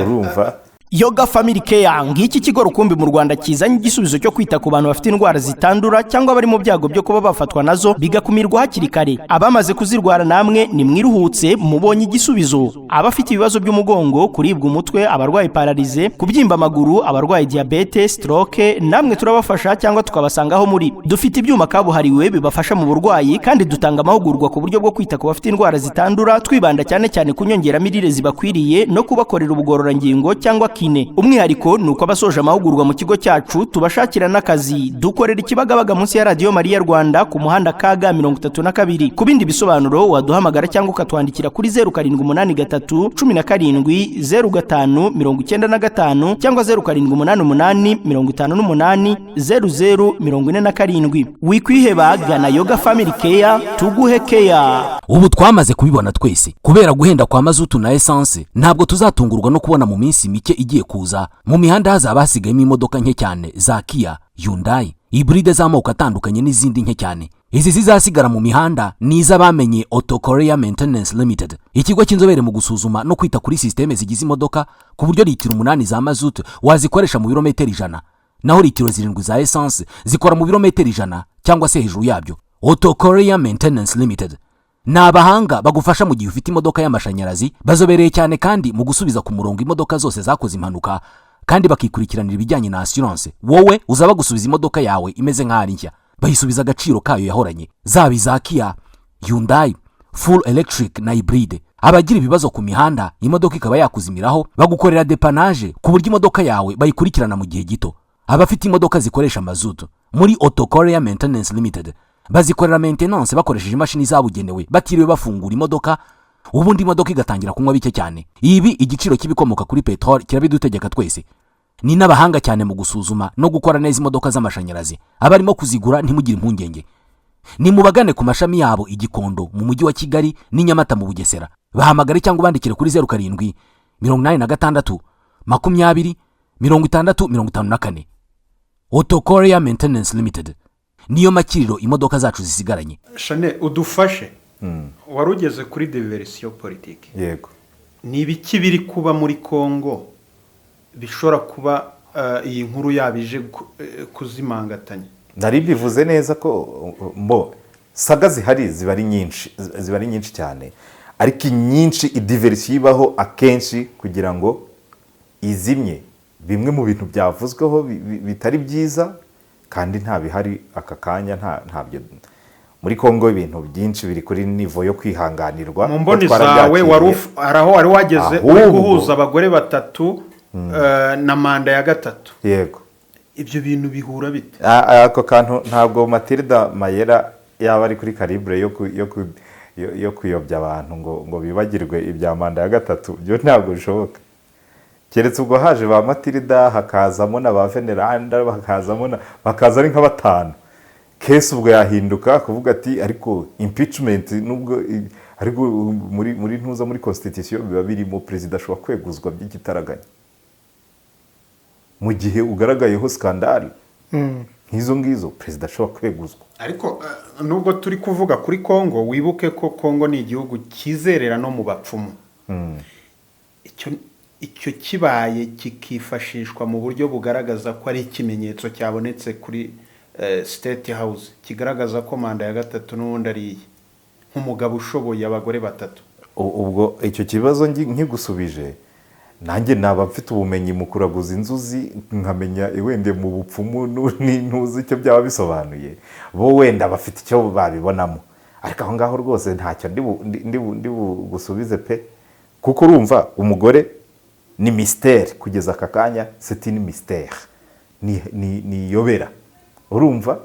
urumva. Yoga Family Care, ngiki kigo rukumbi mu Rwanda kizanye igisubizo cyo kwita ku bantu bafite indwara zitandura cyangwa bari mu byago byo kuba bafatwa nazo, bigakumirwa hakiri kare. Abamaze kuzirwara namwe nimwiruhutse, mubonye igisubizo. Abafite ibibazo by'umugongo, kuribwa umutwe, abarwaye paralysé, kubyimba amaguru, abarwaye diyabete, stroke, namwe turabafasha cyangwa tukabasanga aho muri. Dufite ibyuma kabuhariwe bibafasha mu burwayi, kandi dutanga amahugurwa ku buryo bwo kwita ku bafite indwara zitandura, twibanda cyane cyane ku nyongeramirire zibakwiriye no kubakorera ubugororangingo cyangwa kiné. Umwihariko ni uko abasoje amahugurwa mu kigo cyacu tubashakira n'akazi. Dukorera i Kibagabaga, munsi ya Radiyo Mariya Rwanda, ku muhanda KG 32. Ku bindi bisobanuro waduhamagara cyangwa ukatwandikira kuri 0783 17 05 95 cyangwa 0788 58 00 47. Wikwiheba, gana Yoga Family Care tuguhe keya. Ubu twamaze kubibona twese, kubera guhenda kwa mazutu na essence, ntabwo tuzatungurwa no kubona mu minsi mike igiye kuza mu mihanda hazaba hasigayemo imodoka nke cyane za Kia, Hyundai, hybride z'amoko atandukanye n'izindi nke cyane. Izi zizasigara mu mihanda ni iz'abamenye Auto Korea Maintenance Limited, ikigo cy'inzobere mu gusuzuma no kwita kuri sisiteme zigize imodoka, ku buryo litiro 8 za mazutu wazikoresha mu birometero 100, naho litiro 7 za essence zikora mu birometero 100 cyangwa se hejuru yabyo. Auto Korea Maintenance Limited ni abahanga bagufasha mu gihe ufite imodoka y'amashanyarazi. Bazobereye cyane kandi mu gusubiza ku murongo imodoka zose zakoze impanuka, kandi bakikurikiranira ibijyanye na assurance. Wowe uzaba gusubiza imodoka yawe imeze nk'aho ari nshya, bayisubiza agaciro kayo yahoranye, zaba iza Kia, Hyundai, full electric na hybride. Abagira ibibazo ku mihanda, imodoka ikaba yakuzimiraho, bagukorera dépannage ku buryo imodoka yawe bayikurikirana mu gihe gito. Abafite imodoka zikoresha mazutu, muri Auto Korea Maintenance Limited bazikorera maintenance bakoresheje imashini zabugenewe, batiriwe bafungura imodoka, ubundi imodoka igatangira kunywa bike cyane. Ibi igiciro cy'ibikomoka kuri peteroli kirabidutegeka twese. Ni n'abahanga cyane mu gusuzuma no gukora neza imodoka z'amashanyarazi. Abarimo kuzigura, ntimugire impungenge, ni mubagane ku mashami yabo i Gikondo mu Mujyi wa Kigali n'i Nyamata mu Bugesera. Bahamagare cyangwa ubandikire kuri 0786 20 60 54. Auto Korea Maintenance Limited niyo makiriro imodoka zacu zisigaranye. Shane, udufashe, wari ugeze kuri diversion politique. Yego. Ni ibiki biri kuba muri Congo bishobora kuba iyi nkuru yaba ije kuzimangatanya? Nari bivuze neza ko mbo saga zihari ziba ari nyinshi cyane, ariko inyinshi idiversion ibaho akenshi kugira ngo izimye bimwe mu bintu byavuzweho bitari byiza, kandi nta bihari aka kanya, ntabyo. Muri Congo ibintu byinshi biri kuri niveau yo kwihanganirwa. Mu mboni ko zawe twarabyakiriye. Wari hari aho wari wageze uri guhuza abagore batatu na manda ya gatatu. Yego. Ibyo bintu bihura bite? Ako kantu, ntabwo Matilda Mayera yaba ari kuri calibre yo kuyobya abantu ngo bibagirwe ibya manda ya gatatu. Byo ntabwo bishoboka, keretse ubwo haje ba Matilda, hakazamo na ba Veneranda, hakazamo na bakaza ari nka batanu. Kesi ubwo yahinduka kuvuga ati ariko impeachment, nubwo ariko muri ntuza, muri constitution biba birimo, perezida ashobora kweguzwa by'igitaraganya mu gihe ugaragayeho scandale nk'izo ngizo, perezida ashobora kweguzwa. Ariko nubwo turi kuvuga kuri Congo, wibuke ko Congo ni igihugu cyizerera no mu bapfumu. Icyo kibaye kikifashishwa mu buryo bugaragaza ko ari ikimenyetso cyabonetse kuri State House, kigaragaza ko manda ya gatatu n'ubundi ari iye, nk'umugabo ushoboye abagore batatu. Ubwo icyo kibazo nkigusubije, nanjye naba mfite ubumenyi mu kuraguza inzuzi, nkamenya wenda mu bupfumu n'intuzi icyo byaba bisobanuye. Bo wenda bafite icyo babibonamo, ariko aho ngaho rwose ntacyo ndi bugusubize pe, kuko urumva umugore ni mystère kugeza aka kanya, c'est une mystère, ni iyobera, urumva.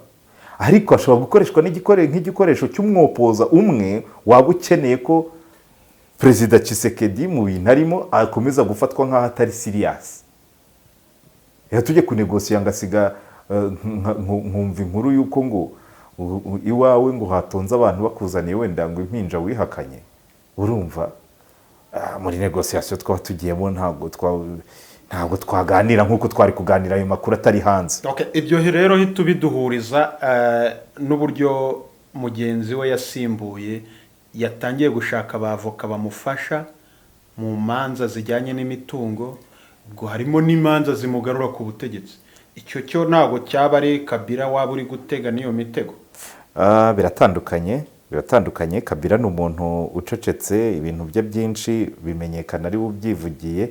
Ariko ashobora gukoreshwa nk'igikoresho cy'umwopoza umwe waba ukeneye ko Perezida Tshisekedi mu bintu arimo akomeza gufatwa nk'aho atari serious. Reka tujye kunegosiya, ngasiga nkumva inkuru y'uko ngo iwawe ngo hatonze abantu bakuzaniye wenda ngo impinja wihakanye, urumva. Muri négociation twaba tugiyemo ntabwo twaganira nk'uko twari kuganira ayo makuru atari hanze. Okay, ibyo rero hita ubiduhuriza n'uburyo mugenzi we yasimbuye yatangiye gushaka abavoka bamufasha mu manza zijyanye n'imitungo, ubwo harimo n'imanza zimugarura ku butegetsi. Icyo cyo ntabwo cyaba ari Kabila waba uri gutega n'iyo mitego? Biratandukanye, biratandukanye. Kabila ni umuntu ucecetse, ibintu bye byinshi bimenyekana ari we ubyivugiye,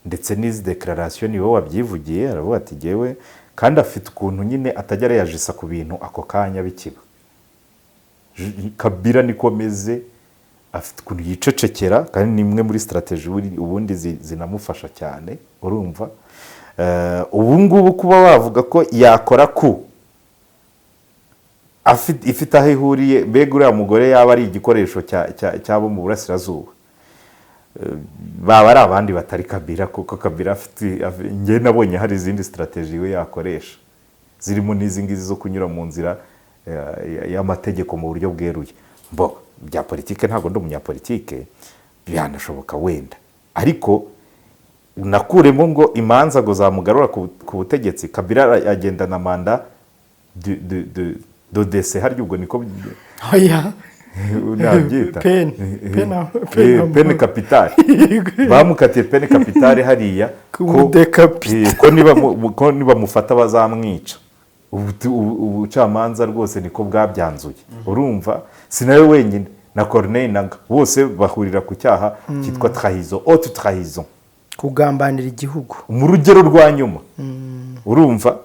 ndetse n'izi déclarations ni wowe wabyivugiye. Aravuga ati jyewe, kandi afite ukuntu nyine atajya areyajisa ku bintu ako kanya bikiba. Kabila niko ameze, afite ukuntu yicecekera, kandi ni imwe muri stratégie ubundi zinamufasha cyane, urumva. Ubu ngubu kuba wavuga ko yakora ku ifite aho ihuriye, mbega uriya mugore yaba ari igikoresho cy'abo mu burasirazuba, baba ari abandi batari Kabila, kuko Kabila afite, njye nabonye hari izindi stratégie we yakoresha zirimo n'izi ngizi zo kunyura mu nzira y'amategeko mu buryo bweruye. Bo bya politike, ntabwo ndi umunyapolitike, byanashoboka wenda, ariko nakuremo ngo imanza ngo zamugarura ku butegetsi. Kabila agendana mandat de décès, harya ubwo niko Oya. nabyita? Peine. Peine. Peine capitale, bamukatiye peine capitale hariya Kumudekapita. Ko nibamufata bazamwica. Ubucamanza rwose niko bwabyanzuye, urumva. Si nawe wenyine, na Corneille Nangaa, bose bahurira ku cyaha cyitwa trahison, haute trahison. Kugambanira igihugu. Mu rugero rwa nyuma, urumva.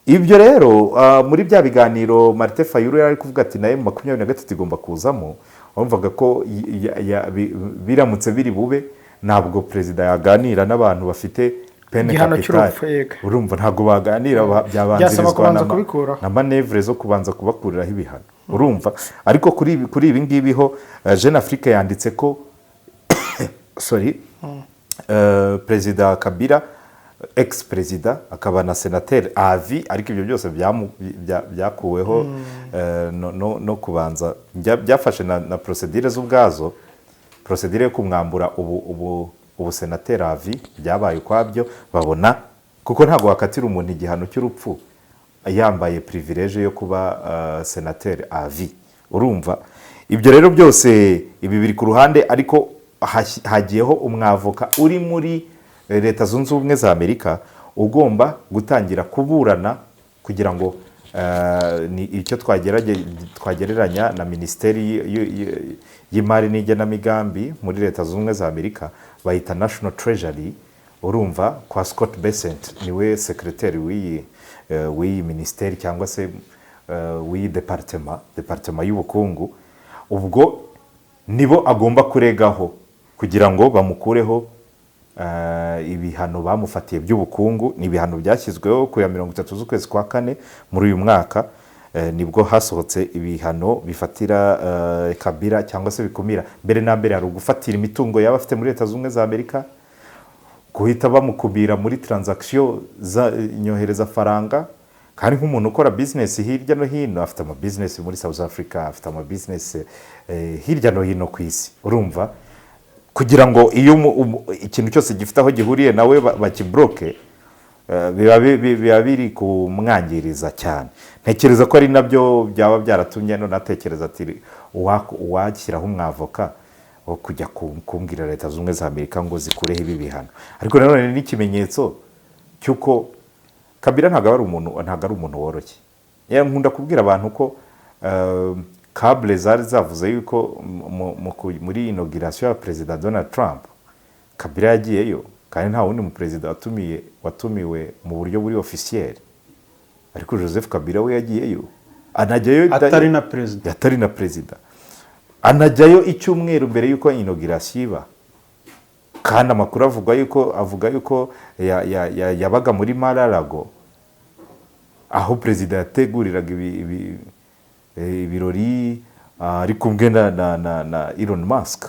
Ibyo rero, muri bya biganiro Martin Fayulu yari ari kuvuga ati nayo 23 igomba kuzamo, wumvaga ko biramutse biri bube, ntabwo perezida yaganira n'abantu bafite peine Igihano capitale. cy'urupfu, yego. Urumva, ntabwo baganira, Byasaba byabanzirizwa kubanza kubikuraho. na manœuvre zo kubanza kubakuriraho ibihano, urumva. Ariko kuri ibi ngibi ho, Jeune Afrique yanditse ko, sorry, Perezida Kabila, ex perezida akaba na senateri à vie, ariko ibyo byose byakuweho no kubanza byafashe na procédure z'ubwazo, procédure yo kumwambura ubu senateri à vie byabaye ukwabyo, babona kuko ntabwo wakatira umuntu igihano cy'urupfu yambaye privilège yo kuba senateri à vie, urumva. Ibyo rero byose, ibi biri ku ruhande, ariko hagiyeho umwavoka uri muri Leta Zunze Ubumwe za Amerika ugomba gutangira kuburana kugira ngo ni icyo twagereranya na Minisiteri y'Imari n'Igenamigambi muri Leta Zunze Ubumwe za Amerika, bayita National Treasury, urumva. Kwa Scott Bessent, niwe secrétaire w'iyi minisiteri cyangwa se w'iyi département y'ubukungu. Ubwo nibo agomba kuregaho kugira ngo bamukureho ibihano bamufatiye by'ubukungu. Ni ibihano byashyizweho ku ya 30 z'ukwezi kwa kane muri uyu mwaka. Nibwo hasohotse ibihano bifatira Kabila cyangwa se bikumira. Mbere na mbere hari ugufatira imitungo yaba afite muri Leta Zunze Ubumwe za Amerika, guhita bamukumira muri transaction za nyoherezafaranga. Kandi nk'umuntu ukora bizinesi hirya no hino, afite amabizinesi muri South Africa, afite amabizinesi hirya no hino ku isi, urumva, kugira ngo iyo ikintu cyose gifite aho gihuriye nawe bakibloke, biba biri kumwangiriza cyane. Ntekereza ko ari nabyo byaba byaratumye none atekereza ati uwashyiraho umwavoka wo kujya kumbwira Leta Zunze Ubumwe za Amerika ngo zikureho ibi bihano. Ariko nanone ni n'ikimenyetso cy'uko Kabila ntabwo ari umuntu woroshye. Nkunda kubwira abantu ko câble zari zavuze yuko muri inauguration ya Perezida Donald Trump, Kabila yagiyeyo, kandi nta wundi muperezida watumiwe mu buryo buri officiel, ariko Joseph Kabila we yagiyeyo, anajyayo Atari na perezida. Atari na perezida, anajyayo icyumweru mbere y'uko inauguration iba. Kandi amakuru avuga yuko yabaga muri Mar-a-Lago, aho perezida yateguriraga ibirori, ari kumwe na Elon Musk.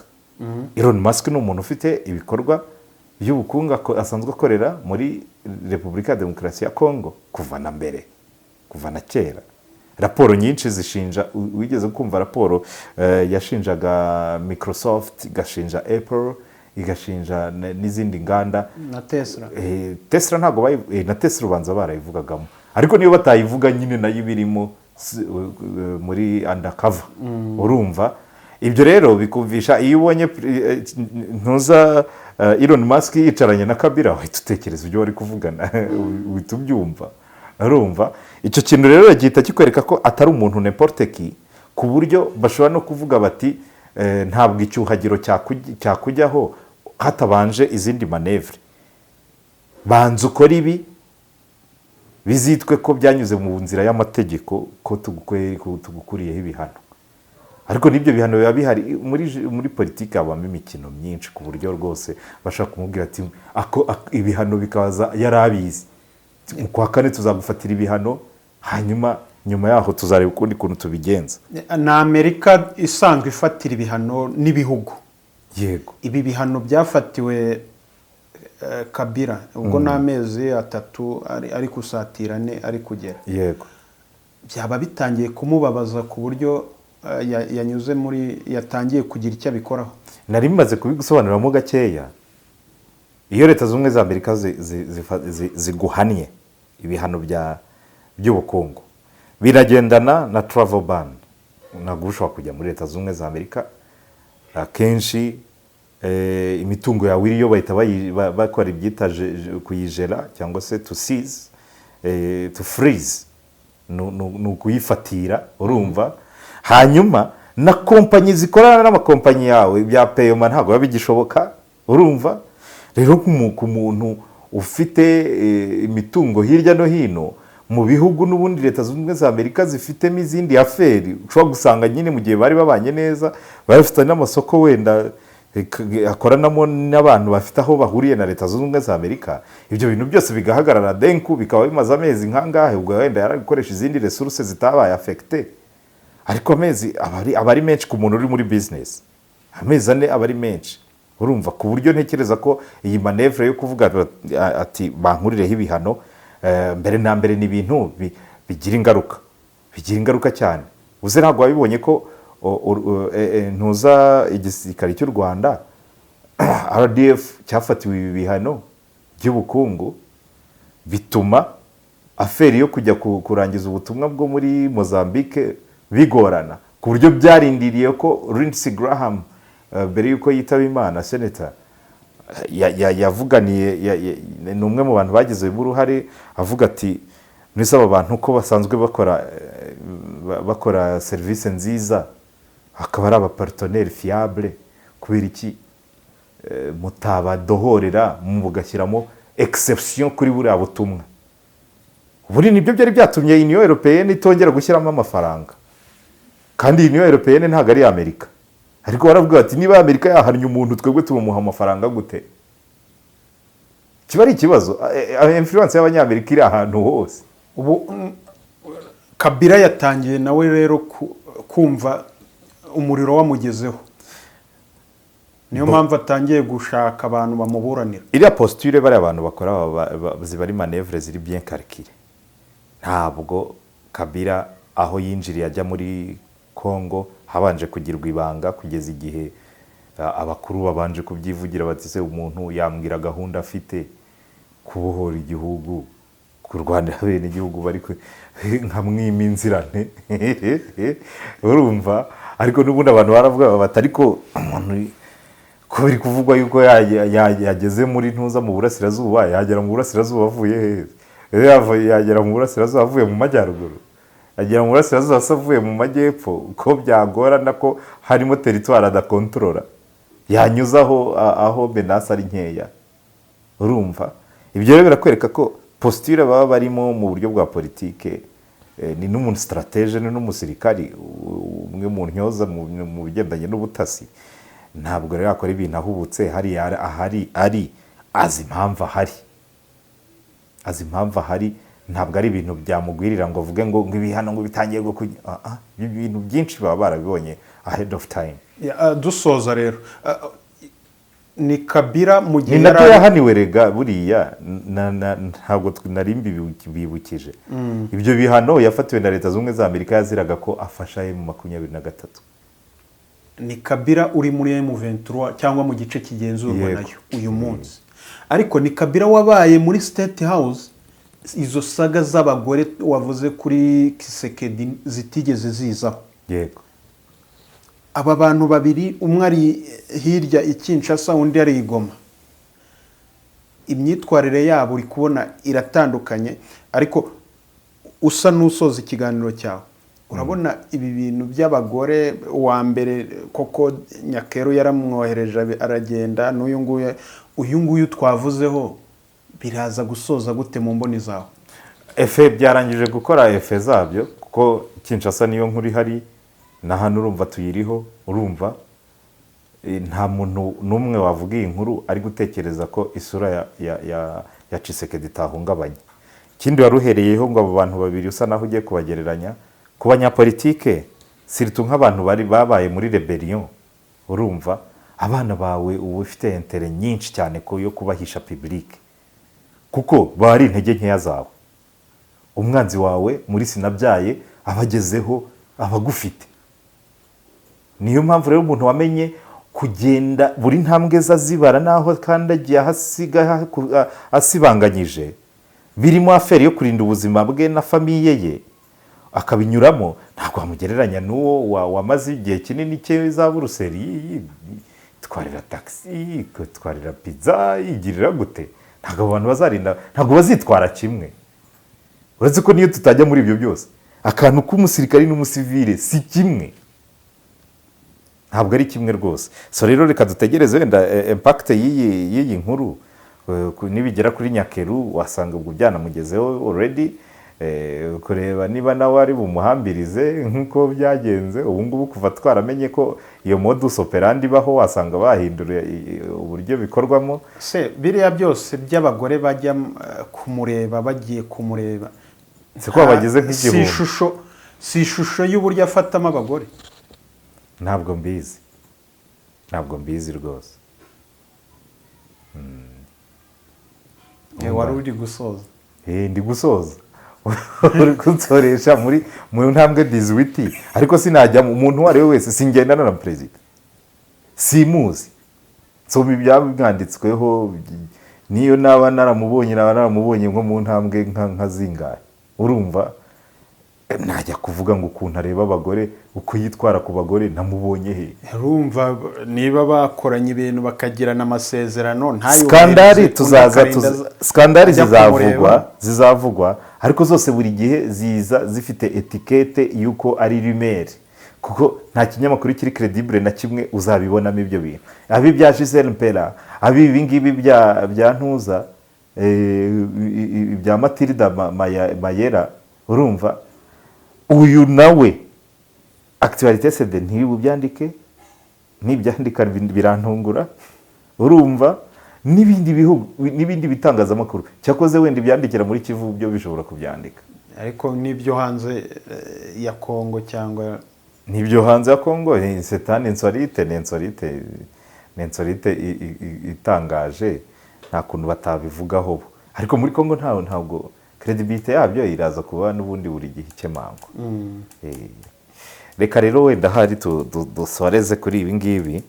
Elon Musk ni umuntu ufite ibikorwa by'ubukungu asanzwe akorera muri Repubulika ya Demokarasi ya Kongo kuva na mbere, kuva na kera. Raporo nyinshi zishinja, wigeze kumva raporo yashinjaga Microsoft, igashinja Apple, igashinja n'izindi nganda? Na Tesla. Tesla ntabwo na Tesla ubanza barayivugagamo, ariko niyo batayivuga nyine nayo ibirimo muri undercover. Urumva, ibyo rero bikumvisha, iyo ubonye ntuza Elon Musk yicaranye na Kabila, uhita utekereza ibyo bari kuvugana, uhita ubyumva. Urumva, icyo kintu rero gihita kikwereka ko atari umuntu n'importe qui, ku buryo bashobora no kuvuga bati ntabwo icyuhagiro cyakujyaho hatabanje izindi manœuvre. Banza ukora ibi, bizitwe ko byanyuze mu nzira y'amategeko, ko tugukuriyeho ibihano. Ariko n'ibyo bihano biba bihari. Muri politiki habamo imikino myinshi, ku buryo rwose bashaka kumubwira ati ibihano bikaza yari abizi, mu kwa kane tuzagufatira ibihano, hanyuma nyuma yaho tuzareba ukundi kuntu tubigenza. Ni Amerika isanzwe ifatira ibihano n'ibihugu. Yego. Ibi bihano byafatiwe Kabila ubwo ni amezi 3 ari gusatira 4 ari kugera. Byaba bitangiye kumubabaza ku buryo yanyuze muri, yatangiye kugira icyo abikoraho. Nari bimaze kubigusobanuriramo gakeya. Iyo Leta Zunze Ubumwe za Amerika ziguhannye ibihano by'ubukungu, biragendana na travel ban, ntabwo ushobora kujya muri Leta Zunze Ubumwe za Amerika. Akenshi imitungo yawe iriyo bahita bakora ibyita kuyijera cyangwa se to seize, to freeze, ni ukuyifatira. Urumva, hanyuma na kompanyi zikorana n'amakompanyi yawe, bya paiement ntabwo biba bigishoboka. Urumva rero, ku muntu ufite imitungo hirya no hino mu bihugu n'ubundi Leta Zunze Ubumwe za Amerika zifitemo izindi affaires, ushobora gusanga nyine mu gihe bari babanye neza, bari bafite n'amasoko wenda akoranamo n'abantu bafite aho bahuriye na Leta Zunze Ubumwe za Amerika, ibyo bintu byose bigahagarara denku, bikaba bimaze amezi nk'angahe. Ubwo wenda yarabikoresha izindi ressources zitabaye affectées, ariko amezi aba ari menshi ku muntu uri muri business. Amezi 4 aba ari menshi. Urumva, ku buryo ntekereza ko iyi manœuvre yo kuvuga ati bankurireho ibihano, mbere na mbere ni ibintu bigira ingaruka, bigira ingaruka cyane. Uze ntabwo wabibonye ko ntuza igisirikare cy'u Rwanda RDF cyafatiwe ibi bihano by'ubukungu, bituma affaire yo kujya kurangiza ubutumwa bwo muri Mozambique bigorana, ku buryo byarindiriye ko Lindsey Graham, mbere y'uko yitaba Imana, senator yavuganiye ni umwe mu bantu bagizemo uruhare, avuga ati mbese aba bantu ko basanzwe bakora serivisi nziza, akaba ari abapartenaires fiables, kubera iki mutabadohorera mugashyiramo exception kuri buriya butumwa? Buri nibyo byari byatumye Union Européenne itongera gushyiramo amafaranga. Kandi Union Européenne ntabwo ari Amerika, ariko baravuga bati niba Amerika yahannye umuntu, twebwe tumuha amafaranga gute? Kiba ari ikibazo. Influence y'Abanyamerika iri ahantu hose. Ubu Kabila yatangiye nawe rero kumva umuriro wamugezeho, niyo mpamvu atangiye gushaka abantu bamuburanira. Iriya posture bariya abantu bakora ziba ari manœuvre ziri bien calculées. Ntabwo Kabila aho yinjiriye ajya muri Congo habanje kugirwa ibanga, kugeza igihe abakuru babanje kubyivugira bati se umuntu yambwira gahunda afite, kubohora igihugu, kurwanira bene igihugu, bari nkamwima inzirane? Urumva, ariko n'ubundi abantu baravuga bati ariko umuntu ko biri kuvugwa yuko yageze muri ntuza mu burasirazuba, yagera mu burasirazuba avuye hehe? Yagera mu burasirazuba avuye mu majyaruguru? Agera mu burasirazuba se avuye mu majyepfo, ko byagorana, ko harimo territoire adakontorora, yanyuze aho menace ari nkeya? Urumva, ibyo rero birakwereka ko posture baba barimo mu buryo bwa politike, ni n'umuntu stratège, ni n'umusirikari, umwe mu ntyoza mu bigendanye n'ubutasi. Ntabwo rero akora ibintu ahubutse. Hariya ahari ari, azi impamvu ahari, azi impamvu ahari. Ntabwo ari ibintu byamugwirira ngo avuge ngo ibihano ngo bitangiye ngo. Ibintu byinshi baba barabibonye ahead of time. Ya, dusoza rero, ni Kabila mu gihe Ni nabyo yari yahaniwe rega buriya. Ntabwo nari mbibukije ibyo bihano yafatiwe na Leta Zunze Ubumwe za Amerika, yaziraga ko afasha M23. Ni Kabila uri muri M23 cyangwa mu gice kigenzurwa nayo uyu munsi, ariko ni Kabila wabaye muri State House, izo saga z'abagore wavuze kuri Tshisekedi zitigeze zizaho. Aba bantu babiri, umwe ari hirya i Kinshasa, undi ari i Goma, imyitwarire yabo uri kubona iratandukanye. Ariko usa n'usoza ikiganiro cyawe, urabona ibi bintu by'abagore, uwa mbere koko Nyakeru yaramwohereje aragenda, n'uyu nguyu, uyu nguyu twavuzeho, biraza gusoza gute mu mboni zawe? Effet byarangije gukora effet zabyo, kuko Kinshasa niyo nkuru ihari, na hano urumva tuyiriho. Urumva, nta muntu n'umwe wavuga iyi nkuru ari gutekereza ko isura ya Tshisekedi itahungabanye. Ikindi wari uhereyeho ngo abo bantu babiri usa naho ugiye kubagereranya ku banyapolitike, surtout nk'abantu bari babaye muri rébellion, urumva abana bawe uba ufite intérêt nyinshi cyane ko yo kubahisha public, kuko baba ari intege nkeya zawe. Umwanzi wawe muri sinabyaye abagezeho abagufite. Niyo mpamvu rero umuntu wamenye kugenda buri ntambwe ze azibara n'aho akandagiye, ahasiga asibanganyije, birimo affaire yo kurinda ubuzima bwe na famille ye, akabinyuramo, ntabwo wamugereranya n'uwo wamaze igihe kinini cye za Buruseli yitwarira taxi, yitwarira pizza, yigirira gute. Ntabwo abo bantu bazarinda, ntabwo bazitwara kimwe. Uretse ko niyo tutajya muri ibyo byose, akantu k'umusirikari n'umusivile si kimwe, ntabwo ari kimwe rwose. So rero reka dutegereze wenda impact y'iyi nkuru. Nibigera kuri Nyakeru, wasanga ubwo byanamugezeho already, kureba niba nawe ari bumuhambirize nk'uko byagenze ubu ngubu. Kuva twaramenye ko iyo modus operandi ibaho, wasanga bahindura uburyo bikorwamo. Se biriya byose by'abagore bajya kumureba, bagiye kumureba, Si ko bageze si nk'igihumbi? ishusho, si ishusho y'uburyo afatamo abagore? Ntabwo mbizi, ntabwo mbizi rwose. Wari uri gusoza. Ndi gusoza, uri kunsoresha muri mu ntambwe 18, ariko sinajya umuntu uwo ari we wese, singendana na perezida, simuzi, nsoma ibyamwanditsweho. Niyo naba naramubonye, naba naramubonye nko mu ntambwe nka zingahe? Urumva najya kuvuga ngo ukuntu areba abagore, uko yitwara ku bagore, namubonye he? Urumva niba bakoranye ibintu, bakagirana amasezerano, ntayubahirize, Scandale undi tuzaza akarinda scandale ajya zizavugwa kumureba. Zizavugwa, ariko zose buri gihe ziza zifite étiquette y'uko ari rumeur, kuko nta kinyamakuru kiri crédible na kimwe uzabibonamo ibyo bintu. Abi bya Gisele Mpera, abi ibi ngibi bya Ntuza, bya Matilda Mayera, urumva uyu nawe Actualité CD ntibubyandike, nibyandika birantungura. Urumva n'ibindi bihugu n'ibindi bitangazamakuru, cyakoze wenda ibyandikira muri Kivu byo bishobora kubyandika. Ariko n'ibyo hanze ya Kongo cyangwa N'ibyo hanze ya Kongo, c'est un insolite, ni insolite, ni insolite itangaje, nta kuntu batabivugaho bo. Ariko muri Kongo ntabwo crédibilité yabyo iraza kuba n'ubundi buri gihe ikemangwa. Reka rero wenda hari dusoreze kuri ibi ngibi.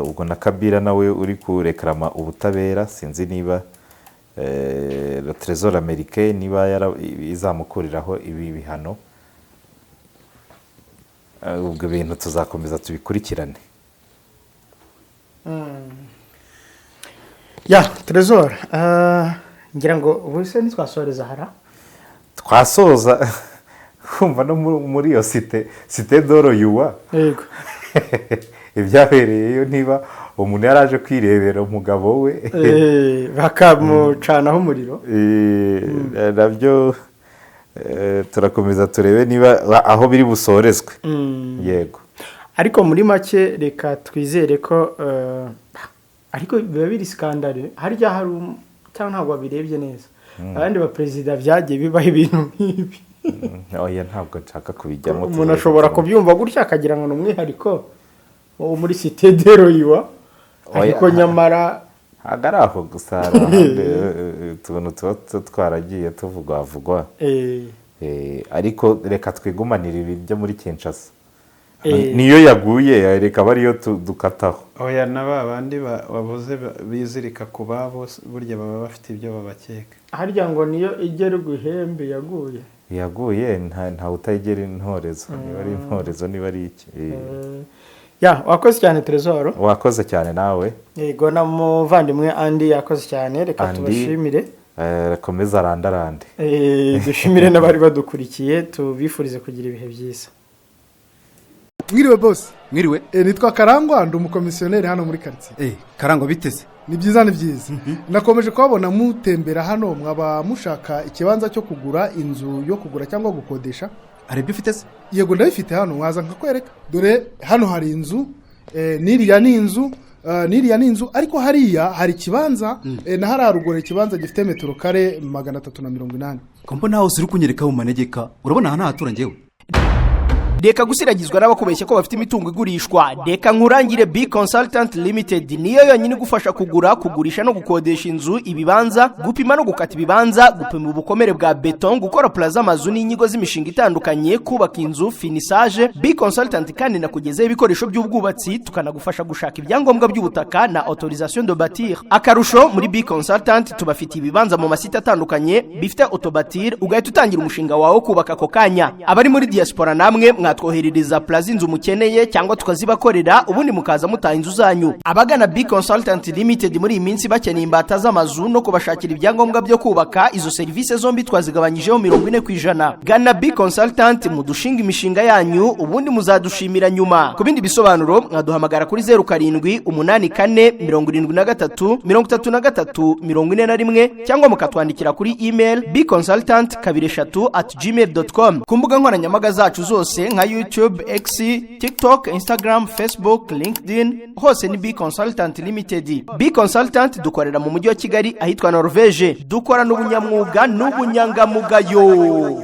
Ubwo na Kabila nawe uri kurekarama ubutabera, sinzi niba le Trésor américain niba izamukuriraho ibi bihano. Ubwo ibintu tuzakomeza tubikurikirane. Ya Trésor, ngira ngo ubu se ntitwasoreza hara? Twasoza. Kumva no muri iyo cité de l'OUA, ibyabereyeyo, niba umuntu yari aje kwirebera umugabo we, Bakamucanaho umuriro. Nabyo turakomeza turebe niba aho biri busorezwe, yego. Ariko muri make reka twizere ko ariko biba biri scandale. Harya hari cyangwa ntabwo wabirebye neza, abandi baperezida byagiye bibaho ibintu nk'ibi? Oya, ntabwo nshaka kubijyamo. Umuntu ashobora kubyumva gutya akagira ngo ni umwihariko wo muri cité de l'OUA, ariko nyamara Ntabwo ari aho gusa, hari ahandi, utuntu tuba twaragiye tuvugwavugwa. Ariko reka twigumanire ibi byo muri Kinshasa. Niyo yaguye, reka aba ariyo dukataho. Oya, na ba bandi wavuze bizirika ku babo, burya baba bafite ibyo babakeka. Harya ngo niyo igera guhembe yaguye? Yaguye, ntawe utayigera intorezo, niba ari intorezo, niba ari iki. Ya, wakoze cyane, Trezor. Wakoze cyane nawe. Yego, na muvandimwe Andi yakoze cyane. Reka Andy, tubashimire. Komeza arandarande. Dushimire n'abari badukurikiye, tubifurize kugira ibihe byiza. Mwiriwe, boss. Mwiriwe. Nitwa Karangwa, ndi umukomisiyoneri hano muri karitsiye. Karangwa, biteze? Ni byiza, ni byiza. Nakomeje kuhabona mutembera hano, mwaba mushaka ikibanza cyo kugura, inzu yo kugura cyangwa gukodesha? Hari ibyo ufite se? Yego, ndabifite hano, mwaza nkakwereka. Dore hano hari inzu, n'iriya ni inzu, n'iriya ni inzu, ariko hariya hari ikibanza, na hariya ruguru ikibanza gifite metero kare 380. Ko mbona hose uri kunyereka mu manegeka, urabona aha ntahatura njyewe? Reka gusiragizwa n'abakubeshya ko bafite imitungo igurishwa. Reka nkurangire B Consultant Limited, niyo yonyine igufasha kugura, kugurisha no gukodesha inzu, ibibanza, gupima no gukata ibibanza, gupima ubukomere bwa beton, gukora plan z'amazu n'inyigo z'imishinga itandukanye, kubaka inzu, finissage. B Consultant kandi nakugezeho ibikoresho by'ubwubatsi, tukanagufasha gushaka ibyangombwa by'ubutaka na autorisation de bâtir. Akarusho, muri B Consultant tubafitiye ibibanza mu masite atandukanye bifite autobâtir, ugahita utangira umushinga wawe wo kubaka ako kanya. Abari muri diaspora namwe mwatwoherereza plan z'inzu mukeneye cyangwa tukazibakorera, ubundi mukaza mutaha inzu zanyu. Abagana B Consultant Limited muri iyi minsi bakeneye imbata z'amazu no kubashakira ibyangombwa byo kubaka, izo serivisi zombi twazigabanyijeho 40%. Gana B Consultant mudushinga imishinga yanyu, ubundi muzadushimira nyuma. Ku bindi bisobanuro mwaduhamagara kuri 0784733341 cyangwa mukatwandikira kuri email bconsultant23@gmail.com. Ku mbuga nkoranyambaga zacu zose nka YouTube, X, TikTok, Instagram, Facebook, LinkedIn, hose ni B Consultant Limited. B Consultant dukorera mu mujyi wa Kigali ahitwa Norvege. Dukorana ubunyamwuga n'ubunyangamugayo.